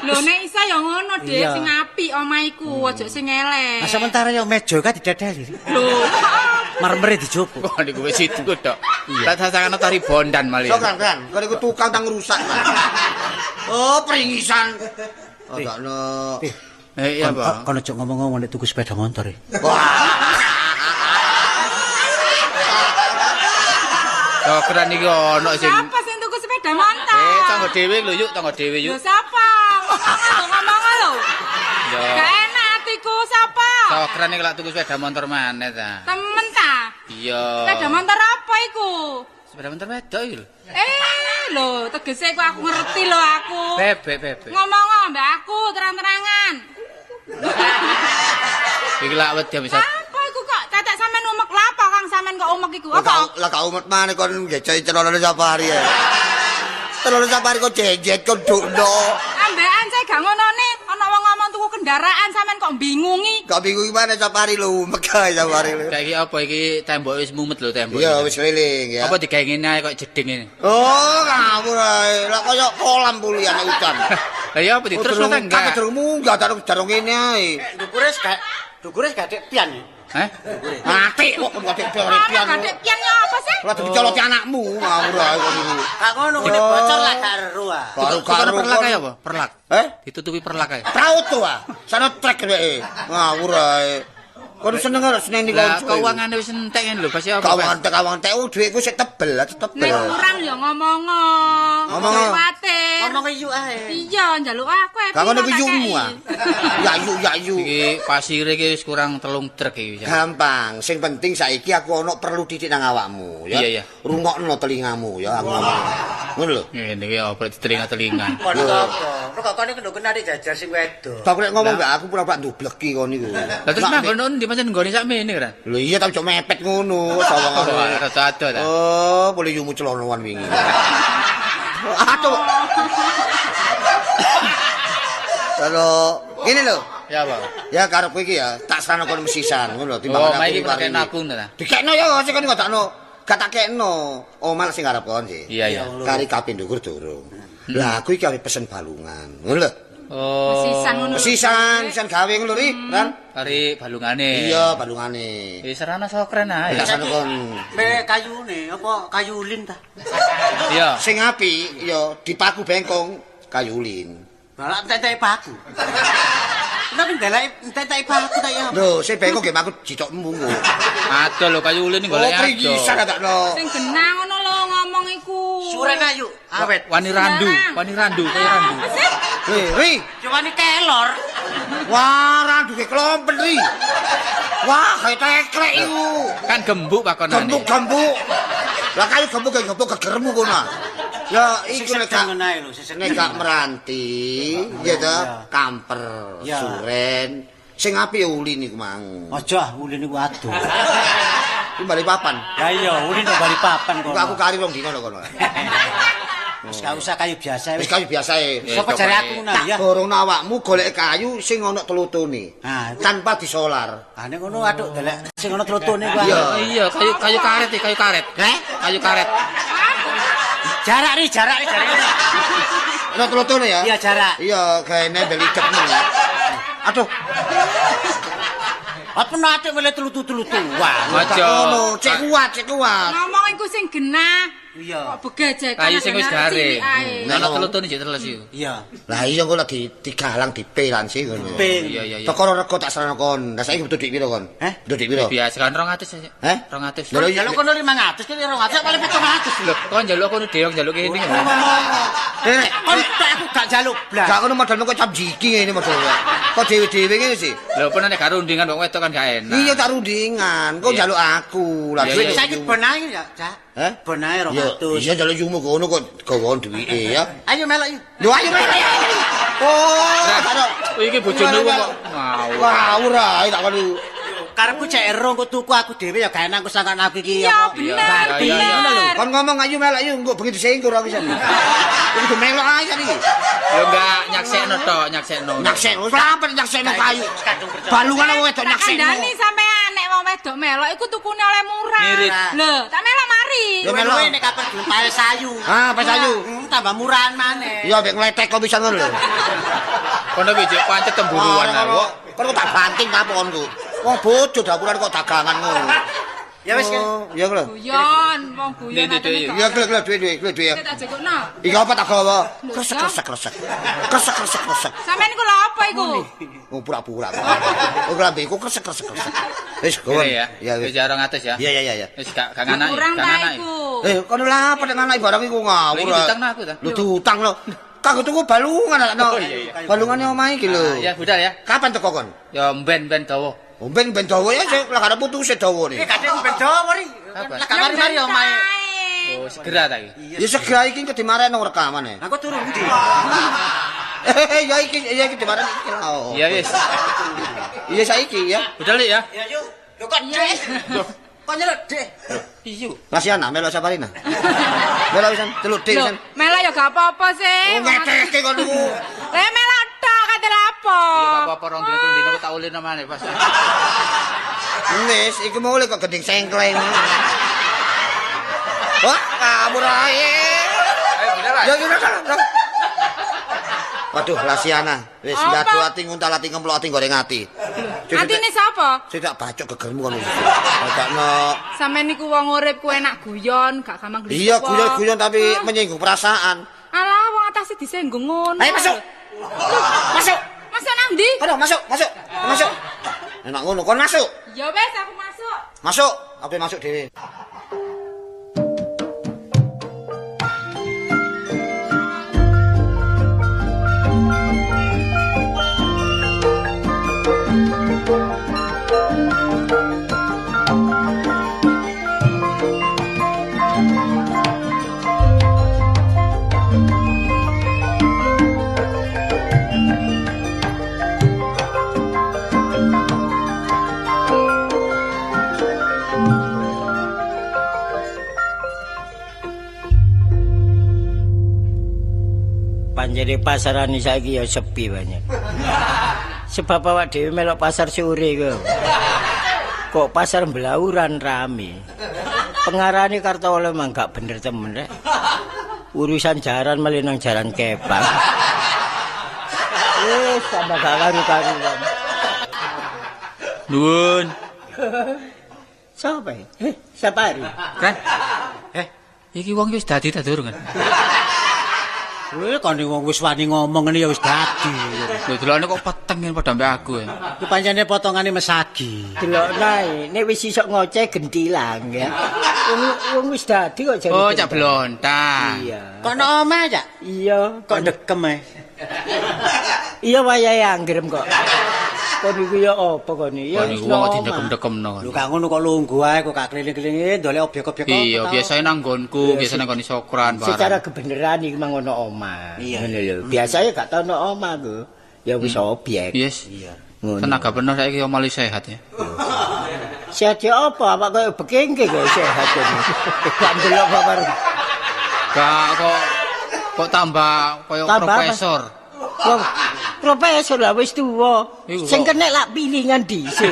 Lho nek isa ya ngono, Dik, sing apik omah iku, aja sing elek. Nah sementara ya meja kan didedeli. Lho, marmere dijupuk. Kok niku wis itu tok. Tak sasangane tari bondan malih. Sok kan, kok niku tukang tang rusak. Oh, peringisan. Oh, gak ono. Eh, iya, Pak. Kon aja ngomong-ngomong nek tuku sepeda motor. Wah. Dokteran iki ono sing sapa sing tuku sepeda motor? Eh, tangga dhewe lho yuk, tangga dhewe yuk. Lho sapa? Ngomong lho. Gak enak atiku sapa? Dokteran iki lak tuku sepeda motor maneh ta. Temen ta? Iya. Sepeda motor apa iku? Sepeda motor wedok iki lho. Eh, lho, tegese iku aku ngerti lho aku. Bebek, bebek. Ngomong mbak aku terang-terangan. Iki lak wedi bisa. Apa iku kok tetek sampean umek lha apa Kang sampean kok umek iku? Apa? Lah gak umek maneh kon ngeceki celonone safari ya. Celonone safari kok jejet kok dukno. Ambekan saya gak ngonone, ana wong ngomong tuku kendaraan sampean kok bingungi. Gak bingung maneh safari lho, umek ae safari lho. Kayak iki apa iki tembok wis mumet lho tembok. Iya wis keliling ya. Apa digawe ngene ae kok jeding ngene. Oh, ngawur ae. Lah kaya kolam puliane udan. Lah ya apa diterusno ta enggak? Kabeh durung munggah, durung ngene ae. Dukure gak dukure gak dek pian. Heh? Mati kok kon gak dek pian. Gak dek pian ya apa sih? Lah dicoloti anakmu ngawur ae kok niku. Gak ngono ngene bocor lah gak ero ah. Karo perlak ae apa? Perlak. Eh? Ditutupi perlak ae. Prauto ah. Sono trek dheweke. Ngawur ae. Kon seneng ora seneni kanca. Lah keuangane wis entek ngene lho, pasti apa? Keuangan entek, keuangan entek dhuwitku sik tebel, tebel. Nek kurang ya ngomong. Ngomong. Ngomong yuk ae. Iya, njaluk aku ae. Gak ngono ku yukmu ah. Ya yuk, ya yuk. Iki pasire iki wis kurang 3 truk iki. Gampang, sing penting saiki aku ono perlu titik nang awakmu ya. Iya, iya. Rungokno telingamu ya aku ngomong. Ngono lho. Ngene iki apa telinga-telinga. Kono apa? Kok kono iku nduk narik jajar sing wedok. Tok nek ngomong mbak aku pura-pura ndubleki kon niku. Lah terus manggon ndi pancen nggone sakmene ora? Lho iya tapi cok mepet ngono sawangane. Rada ado ta. Oh, boleh yumu celonoan wingi. Aduh. Kalau ngene lho. Ya apa? Ya karepku iki ya, tak serano kon mesisan ngono lho timbangan aku. Oh, iki kena aku ta. Dikekno ya sing kon ngodakno. Gak tak kekno. Omah sing arep kon sih. Iya iya. Kari kaping ndukur durung. Lah aku iki arep pesen balungan. Ngono lho. Oh. Mesisan ngono. Mesisan, mesisan gawe ngono lho, Ran. Kari balungane. Iya, balungane. Wis serana sok keren ae. Tak serana kon. Mek kayune apa kayu ulin ta? Iya. Sing apik ya dipaku bengkong kayu ulin. Lah entek-enteke paku. Kenapa ndelake entek-enteke paku ta ya? Lho, sing bengkong nggih paku jitokmu kok. Adoh lho kayu ulin golek adoh. Oh, pringisan ta takno. Sing genah ngono lho ngomong iku. Suren ayu, awet. Wani randu, wani randu, kaya randu. Ri, ri. Wani kelor. Wah, randu ke klompen ri. Wah, kaya teklek iku. Kan gembuk pakonane. Gembuk-gembuk. Lah kayu gembuk kaya gembuk gegermu kono. Ya iku nek gak meranti, ya ta, kamper, suren. Sing apik ya ulin iku mang. Aja ulin iku adoh. Iki bali papan. Ya iya, ulin kok bali papan kono. Aku kari rong dina lho kono. Wis gak usah kayu biasa wis. Wis kayu biasa e. Sapa jare aku ngono ya. Tak borongno awakmu golek kayu sing ana tlutune. Tanpa disolar. Ha nek ngono atuk delek sing ana tlutune kuwi. Iya, kayu karet iki, kayu karet. Heh? Kayu karet. Jarak ri, jarak ri, jarak. Ana tlutune ya? Iya, jarak. Iya, gawe nembel idekmu. Aduh. Apa nate wele telu-telu-tuan. Aja. Ngono, cek kuat, cek kuat. Ngomong iku sing genah. Iya. Kok begajekan. Kayu sing wis garing. Nek Nek telutune jek teles iku. Iya. Lah iya engko lagi digalang dipelan sih ngono. Ping. Iya iya iya. Perkara rego tak serana kon. Lah saiki butuh dhuwit piro kon? Heh? Butuh dhuwit piro? Biasa kan 200 aja. Heh? 200. Lho iya Jaluk kono 500 kene 200 paling 700. Lho, kon njaluk kono dhewe njaluk kene. Nek Kon tok aku gak jaluk blas. gak ngono modalmu kok cap jiki ngene modalmu. Kok dhewe-dhewe ngene sih? Lho, pun nek gak rundingan wong wedok kan gak enak. Iya tak rundingan. Kok Iya. njaluk aku. Lah Iya, dhuwit iya. Saiki bonae ya, Cak. Heh? Bonae Iya, 200. iya njaluk yumu kono kok gawon duwike ya. Ayo melok yuk. Lho ayo ayo ayo. Oh, karo Iki bojone wong kok ngawur. ngawur ae tak kono. Karepku cek ero engko tuku aku dhewe ya gak enak aku sangkan aku iki Iya, apa. bener, Iya, iya, bener. Kon ngomong ayo melok ayo engko bengi disingkur aku pisan. Iki kudu melok ae saiki. Lho enggak nyaksekno tok, nyaksekno. Nyaksekno, sampe nyaksekno kayu. Balungan wong wedok Tak nyaksekno. kandhani sampean nek wong wedok melok iku tukune oleh murah. Ngirit. Lho, tak melok mari. Ya melok. Luwe nek kapan gelem pae sayu. Ah, pae sayu. Tambah murahan maneh. Iya, mek ngletek kok pisan ngono lho. Kono wis pancet temburuan aku. Kon kok tak banting apa kon ku? Wong bojo dapuran kok dagangan ngono. Ya wis kene. Oh, iya lho. Guyon, wong guyon. Nek, nek, atene Iya, lho lho duwe duwe duwe duwe. Tak jekokno. Iki apa tak gawa? Kresek kresek kresek. Kresek kresek kresek. Sampeyan iku lho apa iku? Oh, pura-pura. Oh, lambeku kresek kresek kresek. Wis, gawa. Kene ya. Iya, Wis wis. ya 200 ya. Iya, iya, iya, iya. Wis gak gak nganaki, Kurang gak ta nganaki. iku. Eh, kono lha apa nek nganaki barang iku ngawur. Lha iki diutangno aku ta? Lho diutang lho. Kanggo tuku balungan no. Oh, iya, iya. Balungane omahe iki lho. Ya budal ya. Kapan teko kon? Ya ben-ben dawa. Oh, ben ben dawa ya sik lah karo putuse dawa Iki ne. gak ben dawa ri. Kapan? Lah gak mari-mari omahe. Oh, segera ta iki. Ya segera iki engko dimareno rekaman e. Aku turu ndi? Ya iki ya iki dimareno iki lho. Iya wis. Iya saiki ya. Budal ya. Ya yuk. Lho kok Dek? Kok nyeluk Dek? Iya. Lasiana melok Saparina. Melok pisan, celuk dik Lho, pisan. melok ya gak apa-apa sih. Oh ngeteke kon niku. Lah melok tok kate lapo. Iya gak apa-apa rong dino telung dino aku tak ulin maneh pas. Wis, iki mau kok gending sengkleng. Wah, kabur ae. Ayo budal lah. Ya ya ya. Waduh, Lasiana. Wis Apa? ndadu ati nguntal ati ngemplok ati goreng ati. Atine sapa? Sing tak bacok gegermu kono. Bacokno. Sampeyan niku wong urip ku enak guyon, gak gampang glisuk. Iya, guyon-guyon tapi menyinggung perasaan. Alah, wong atase disenggung ngono. Ayo masuk. Masuk. Masuk nang ndi? Kono masuk, masuk. Masuk. Enak ngono, kon masuk. Ya wis aku masuk. Masuk, aku masuk dhewe. Panjene pasaran saiki ya sepi banyak. Sebab awak dhewe melok pasar sore iku. Kok pasar Blauran rame. Pengarane Kartolo emang gak bener temen rek. Urusan jaran malah nang jaran kepang. Wis tambah gak karu-karuan. Nuwun. Siapa ya? Siapa hari? Kan? Iki wong wis dadi ta durung kan? Kowe kon wong wis wani ngomong ngene ya wis dadi. Lho delokne kok peteng ngene padha ambek aku ya. Ku pancene potongane mesagi. Delok nae, nek wis iso ngoceh gentilang ya. Wong wis dadi kok jare. Oh, cak blontang. Iya. Kok no omah, Cak? Iya. Kok dekem ae? Iya wayahe anggrem kok. Kon iku ya apa kon iki? Ya Kon iku wong kok didekem-dekemno. Lho gak ngono kok lungguh ae kok gak keliling-keliling ndolek objek-objek apa Iya, ta? biasanya nang nggonku, biasanya nang nggone Sokran barang. Secara kebenaran iki mang ono omah. Iya. Ngono lho. Biasanya gak tau ono omah ku. Ya wis objek. Yes. Iya. Ngono. Tenaga penuh saiki yo malah sehat ya. Sehat ya apa? Awak koyo bekengke kok sehat kene. Gak ndelok kok karo. Gak kok kok tambah koyo Tambah apa? profesor. Wong profesor lah wis tuwa. Iku Sing kok. kenek lak pilingan dhisik.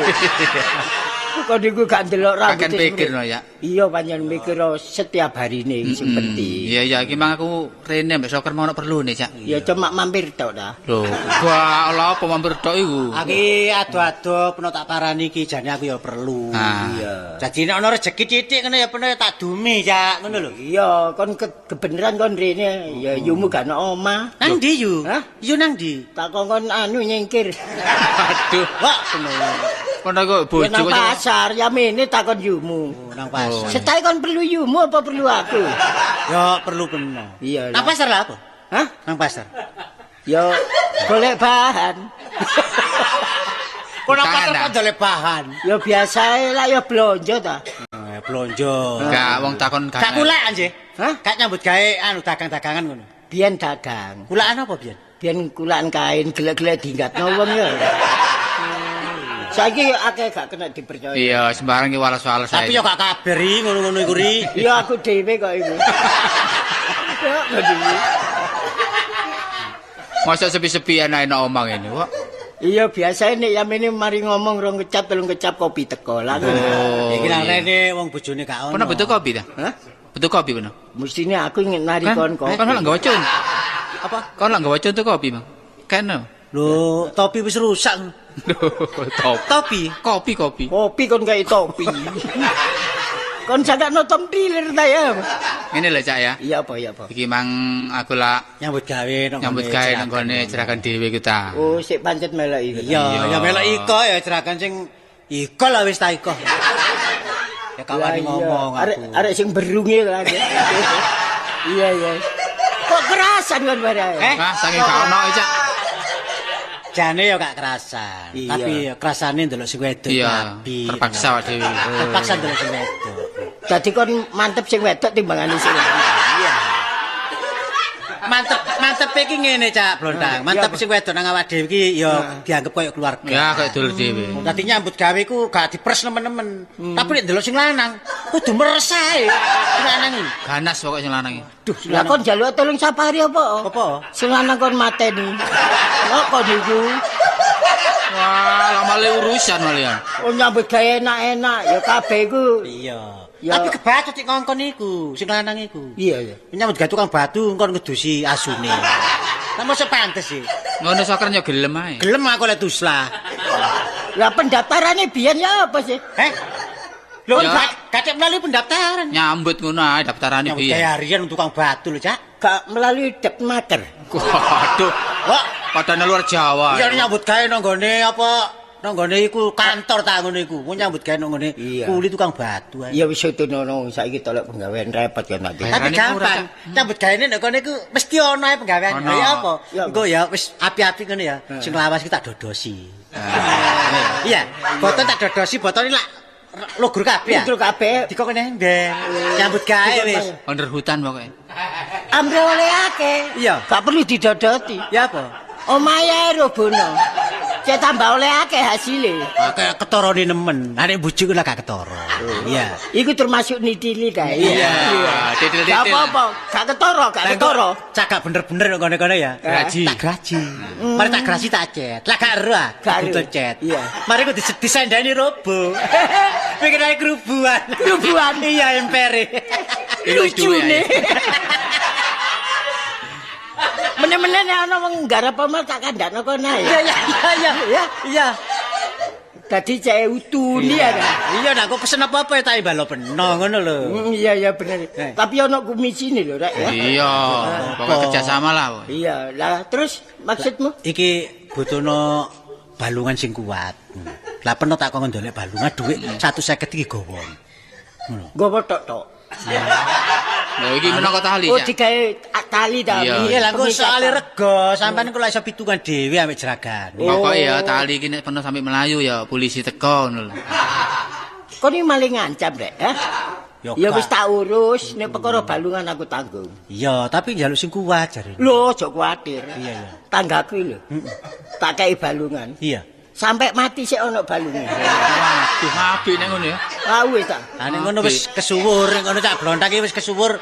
Kok niku gak ndelok rambut. Kaken pikir no ya. Iya pancen mikir setiap harine sing penting. Iya iya iki mang aku rene mbek Soker mau ono perlu nih, Cak. Ya cuma mampir tok ta. Lho, gua lha apa mampir tok iku? Aki ado-ado peno tak parani iki jane aku ya perlu. Iya. Dadi nek ana rejeki titik ngono ya peno ya tak dumi, Cak, ngono lho. Iya, kon kebeneran kon rene ya yumu gak ono omah. Nang ndi yu? Hah? Yu nang ndi? Tak kongkon anu nyingkir. Aduh, Wah, peno. kono kok Ya bojo nang kok pasar ya mene takon yumu. Nang pasar. Setahe kon perlu yumu apa perlu aku? Ya perlu peno. Iya. Nang pasar lah apa? Hah? Nang pasar. Ya golek bahan. Kok nang pasar Tangan, kok dolek bahan? Ya biasae lah ya blonjo ta. Eh, blonjo. Gak wong takon Gak kulakan sih. Hah? Gak nyambut gawe anu dagang-dagangan ngono. Biyen dagang. Kulakan apa biyen? Biyen kulakan kain gelek-gelek dinggatno wong ya. Saiki akeh gak kena dipercaya. Iya, sembarang ki walas-walas ae. Tapi yo gak kabar ri ngono-ngono iku ri. Ya aku dhewe kok iku. Ya kok dhewe. Masa sepi-sepian ae nang omah ngene, kok. Iya biasane nek yamene mari ngomong rong kecap telung kecap kopi teko lah. Oh. Iki nang rene wong bojone gak ono. Pernah butuh kopi ta? Hah? Butuh kopi pernah? Mestine aku ingin nari kon kopi. Kon lak nggawa cun. Apa? Kon lak nggawa cun tuh kopi, Bang. Kene. Lho, topi wis rusak. Lho, topi. Topi. Kopi, kopi. Kopi kon kayak topi. Kon sagakno tom dealer ta ya. Ngene lho, Cak ya. Iya apa iya apa. Iki mang aku lak Nyambut gawe nang nyambut gawe nang gone jeragan dhewe iku ta. Oh sik pancet melok iku. Iya, ya melok iko ya jeragan sing iko lah wis ta iko. Ya kawani ngomong Arek aku. arek sing berunge lah. Iya iya. Kok kerasan kon barang? Eh? Wah, saking gak ono Cak. Jane ya gak kerasan, Iya. tapi ya kerasane ndelok sing wedok Iya, rabi. terpaksa awak dhewe. Terpaksa ndelok sing wedok. Dadi kon mantep sing wedok timbangane sing lanang. Iya. Mantep, mantep iki ngene Cak Blontang. Mantep Iya, sing wedok nang awak dhewe iki ya dianggep koyo keluarga. Ya kayak dulur dhewe. Dadi nyambut gawe iku gak dipres nemen-nemen. Tapi nek ndelok sing lanang kudu meres ae. Sing lanang iki. Ganas pokoke sing lanang iki. Duh, sing Lah lanang. kon njaluk tolong safari apa? Apa? Sing lanang kon mateni. Kok kon iku? Wah, lama le urusan malian. Oh nyambut gawe enak-enak ya kabeh iku. Iya. Ya. Tapi kebacut sing ngongkon iku, sing lanang iku. Iya iya. Nyambut gawe tukang batu ngkon ngedusi asune. Lah mosok pantes sih. Ngono soker yo gelem ae. Gelem aku lek tuslah. Lah pendaftarane biyen ya apa sih? Heh. Lho Ya. gak melalui pendaftaran. Nyambut ngono ae daftarane Nyambut piye. gawe harian tukang batu lho, Cak. Gak melalui depmaker. Waduh, Wah, padane luar Jawa. iya nyambut gawe nang nggone apa nang nggone iku kantor ta ngono iku. Mun nyambut gawe nang nggone Iya. kuli tukang batu ae. Ya wis utunono saiki tolek penggawean repot kan nanti. Tapi Bayarannya gampang. murah, Cak. Nyambut gawe nek kono iku mesti ono ae penggawean. Ono. Ya apa? Ya apa? Engko ya wis api-api ngono ya. Sing lawas iki tak dodosi. Iya, botol tak dodosi, botol lak lugur kabeh ya. Lugur kabeh. Dikok kene ember. Nyambut gawe wis. Under hutan pokoke. Amre oleh akeh. Iya. Gak perlu didodoti. Ya apa? Omahe ae robono. Cek tambah oleh akeh hasile. Kayak ketorone nemen. Lah nek bojoku lah gak ketoro. Iya. Iku termasuk nitili ta. Iya, titil-titil. Gak apa-apa, gak ketoro, gak ketoro. Cak gak bener-bener nek kono-kono ya. Graji. Tak graji. Mari tak graji tak cet. Lah gak ero ah. Gak ero. Butuh cet. Iya. Mari ku disendani robo. Pikir ae kerubuan. Kerubuan. Iya empere. Lucune. Meneh-meneh nek ana wong nggarap omah tak kandhakno kono ae. Iya iya iya iya. Iya. Dadi cek utuni ya. ta. Iya nek aku pesen apa-apa ya tak imbalo peno ngono lho. Iya iya bener. Eh. Tapi ana komisine lho rek ya. Iya, pokoke kerjasama lah. pokoke. Iya, lah terus maksudmu? Iki butuhno balungan sing kuat. Lah peno tak kon ndolek balungan dhuwit 150 iki gowo. Ngono. Nggawa tok-tok. Lho iki minangka tali, Oh Cak. digawe tali ta. Iya. Iya lah kok soalé Pengikatan. rego, sampean ku lak iso pitungan dhewe ambek jeragan. Pokoke ya tali iki nek peno sampe melayu ya polisi teko ngono lho. Kon iki maling ngancam rek, ha? Ya, Ya gak. wis tak urus, nek perkara balungan aku tanggung. Iya, tapi njaluk sing kuat jarene. Lho, aja kuwatir. Iya, iya. Tanggaku lho. Tak kei balungan. Iya. Sampai mati sik ana balungan. Waduh, apik nek ngono ya. Ah wis ta. Lah nek ngono wis kesuwur, nek ngono cak blontak iki wis kesuwur.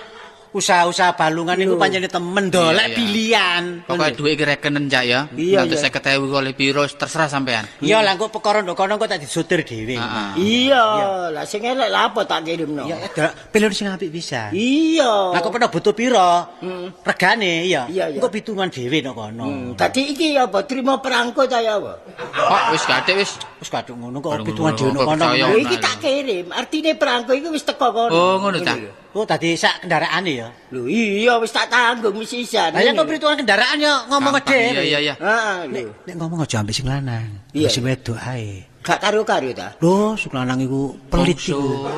Usaha-usaha balungan iku pancene temen dolek pilihan. Pokoke dhuwit iki rekenen Cak ya. 150.000 oleh piro terserah sampean. Iya lah engko perkara ndok kono engko tak disotir dhewe. Iya, lah sing elek lha apa tak kirimno. Iya, pilih sing apik pisan. Iya. Lah kok pernah butuh piro? Regane iya. Engko pitungan dhewe nek kono. Dadi iki apa trimo perangko ta ya apa? Kok wis gadek wis. Wis gadek ngono kok pitungan dhewe nek kono. Lho iki tak kirim, artine perangko iku wis teko kono. Oh, ngono ta. Oh, tadi sak kendaraane ya. Lho iya wis tak tanggung wis sisan. Lah yen kok perhitungan kendaraan ya ngomong dhewe. Iya iya. Heeh. Nek ngomong aja ambek sing lanang. Sing wedok ae. Gak karo-karo ta? Lho, sing lanang iku pelit iku.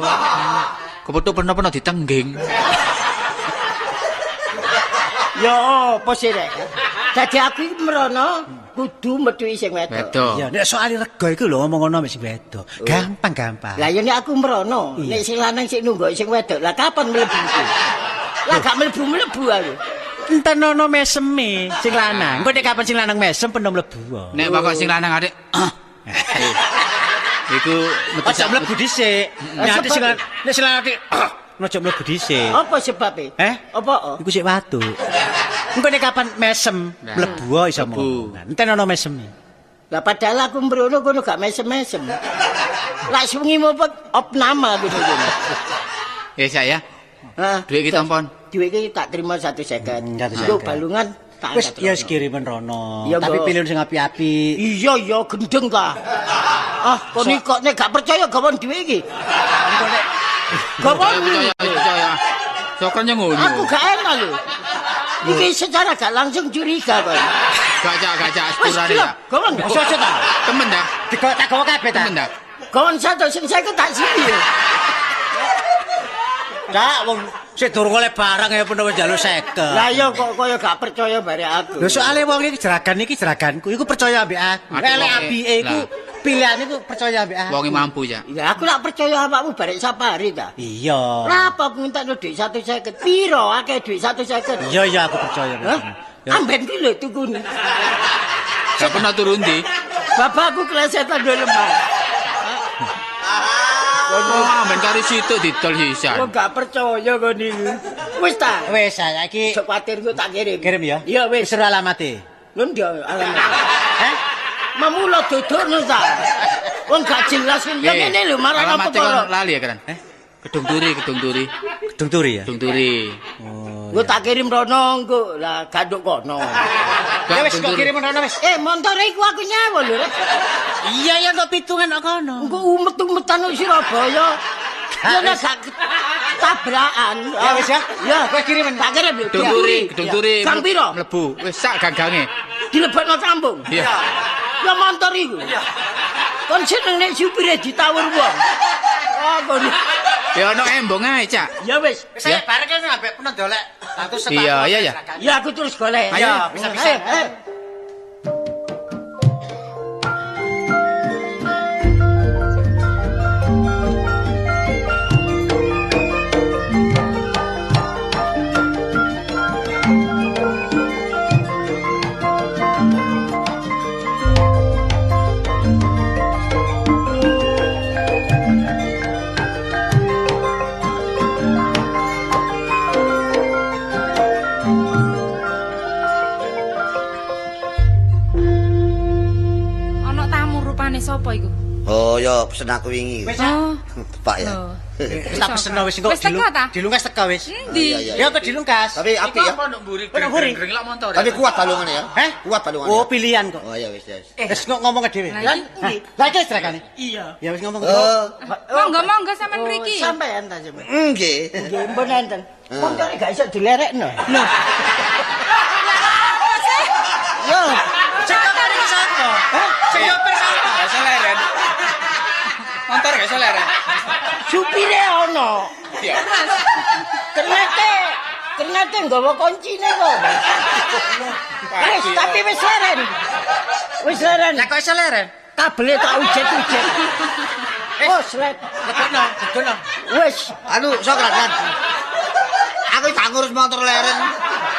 Kepethuk peno-peno ditengging. Ya apa sih rek? Dadi aku iki merono kudu metuki sing wedok. Iya, nek soal rega iku lho ngomong ngono ambek sing wedok. Gampang-gampang. Lah ya nek aku merono, nek sing lanang sik nunggu sing wedok, lah kapan mlebu iki? Lah gak mlebu-mlebu aku. Entenono meseme sing lanang. Engko nek kapan sing lanang mesem peno mlebu. Nek bakok sing lanang adik. Iku metu mlebu dhisik. Nek sing nek sing lanang adik ojo mlebu dhisik. Apa sebabe? Apa? Iku sik watu. Engko nek kapan mesem mlebu iso mlebu. Entenono meseme. Lah padahal aku mrono kono gak mesem-mesem. Lah sewengi mopet opname aku ngono. Ya sak ya. Heeh. Dhuwit iki tampon. Dhuwit iki tak terima 150. Engko balungan tak wis ya wis kirimen rono. Tapi pilih sing api-api. Iya ya gendeng ta. Ah, kon iki kok nek gak percaya gawon dhuwit iki. Engko nek gawon percaya. Sokran yo ngono. Aku gak enak lho. Iki secara gak langsung curiga kon. Gak cak sepurane ya. Gawon ojo ta. Temen ta. Tak gawa kabeh ta. Temen ta. Gawon satu sing 50 tak sini. Cak wong sik durung oleh barang ya peno wis njaluk 50. Lah iya kok kaya gak percaya bare aku. Lho soalé wong iki jeragan iki jeraganku iku percaya ambek aku. Elek apike iku pilihan iku percaya ambek aku. Wonge mampu ya. Ya aku lak percaya awakmu barek safari ta. Iya. Lah apa aku minta dhuwit 150? Piro akeh dhuwit 150? Iya iya aku percaya. Amben ki lho tukune. Gak pernah turun ndi? Bapakku klesetan ndek lemah. Wah, men kari situ didol sisan. Kok gak percaya kon niku. Wis ta? Wis saiki. Sok kuwatir ku tak kirim. Kirim ya? Iya wis. Wis alamate. Lho ndi alamat? Heh? Mamula dodorno ta. Wong gak jelas ya ngene lho marang apa perkara. Lali ya, Kran? Heh? Gedung Turi, Gedung Turi. Gedung Turi ya? Gedung Turi. Oh. Engko tak kirim rono engko. Lah ganduk kono. Ya wis kok kirim rono wis. Montore iku aku nyewa lho. Iya ya kok pitungan kok kono. Engko umet-umetan nang Surabaya. Ya nek gak tabrakan. Ya wis ya. Ya wis kirimen. Tak kirim lho. Gedung Turi, Gedung Turi. Gang piro? Mlebu. Wis sak ganggange. Dilebokno kampung. Iya. Ya montor iku. Iya. Kon seneng nek supire ditawur wong. Ah kon. Ya ono embong ae, Cak. Ya wis. Wis ayo bareng kan ambek peno dolek. Iya, iya ya. Ya aku terus golek. Ayo, bisa-bisa. Sapa iku? Oh ya pesen aku wingi. Wis oh. Tepak ya. Wis tak pesen wis engko dilungkas teka wis. Endi? Ya kok dilungkas. Tapi apik ya. Mburi. Tapi kuat balungane ya. Heh? Kuat balungane. Oh, pilihan kok. Oh ya wis ya. Wis kok ngomong dhewe. Lah iki Lah iki seragane. Iya. Ya wis ngomong. Monggo-monggo sampean mriki. Sampean ta sampean. Nggih. Nggih, mpun enten. Montore gak iso dilerekno. Lho. Apa sih? Yo, sing nyopir iki sapa? Hah? Sing nyopir sapa? Gak iso leren. Motor gak iso leren. Supire ono. Iya. Kernete nggawa kuncine kok. Wis, tapi wis leren. Wis leren. Lah kok iso leren? Kabele tak ujet-ujet. Oh, slet. Lebokno, lebokno. Wis, Anu, sok kan. Aku tak ngurus motor leren.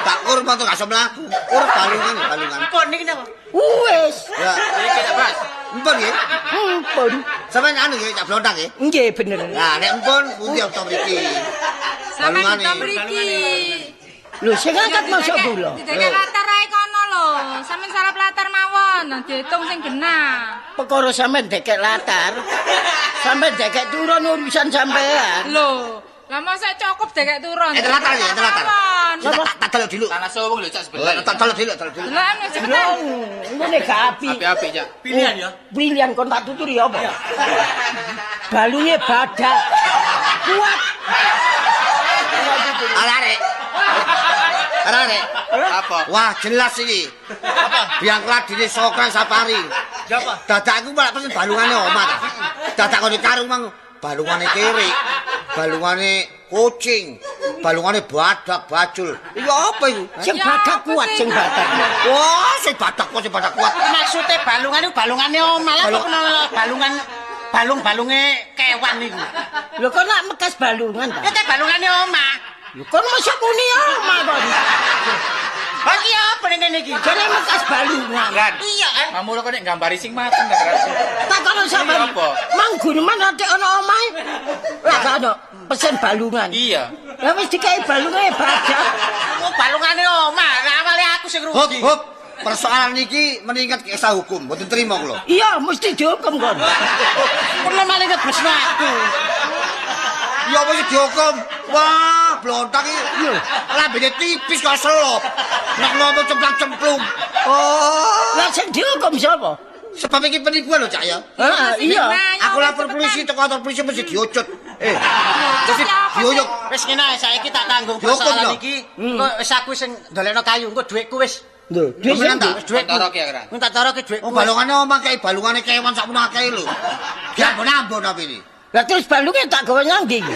Tak ngurus motor gak iso mlaku. Urus balungan, balungan. Pon niki napa? Wis. Ya, Iki tak Bas. Empun nggih. Empun. Sampeyan anu nggih Cak Blontang nggih. Nggih bener. Nah, nek empun pundi to mriki? Sampeyan to mriki. Lho sing angkat mosok kula. Didekek latar ae kono lho. Sampeyan sarap latar mawon, diitung sing genah. Perkara sampeyan dekek latar. Sampeyan dekek turun urusan sampean. Lho, lah mosok cukup dekek turun. Latar ya, latar. Tak delok dulu. Tanah Sowung lho Cak sebelah. Tak delok dulu, delok dulu. Delokan wis cepetan. Ngene gak api. Api-api Cak. Pilihan ya. Pilihan kon tak tuturi apa? Balunge badak. Kuat. Arek. Arek. Apa? Wah, jelas iki. Apa? Biang kladine Sokran Safari. Siapa? Dadak aku malah pesen balungane omah ta. Dadak kene karung mang balungane kere, balungane kucing, balungane badak bajul. Iki apa iku? Sing badak kuat, sing badak. Wah, sing badak kok sing badak kuat. Maksude balungan iku balungane omah lah kok balungan balung-balunge kewan iku. Lho kok nak mekas balungan ta? Ya ta balungane omah. Lho kon mosok muni omah kon. Iki apa ning kene iki? Jane mekas balungan. Iya kan. Mamu kok nek gambari sing mateng ta, Kran. Takono sampean. Mang guneman ate ana omahe. Lah gak ono pesen balungan. Iya. Lah wis dikai balunge badak. Oh balungane omah, lah awale aku sing rugi. Hop, hop. Persoalan iki meningkat ke esa hukum, mboten terima kula. Iya, mesti dihukum kon. Perlu malah ngebesno aku. Ya mesti dihukum. Wah, blontak iki. Lambene tipis kok selop. Nek ngomong cemplak-cemplung. Oh. Lah sing dihukum sapa? Sebab iki penipuan lho, Cak ya. Heeh, iya. Aku lapor polisi teko kantor polisi mesti diucut. Mesti diuyuk. Wis ngene ae saiki tak tanggung persoalan iki. Engko wis aku sing ndolekno kayu, engko dhuwitku wis. Lho, dhuwit sing dhuwitku. Toroke ya, Kran. Engko tak toroke dhuwitku. Oh, balungane omah kae balungane kewan sakmono akeh lho. Diambon-ambon apa ini? Lah terus balunge tak gawe nang ndi iki?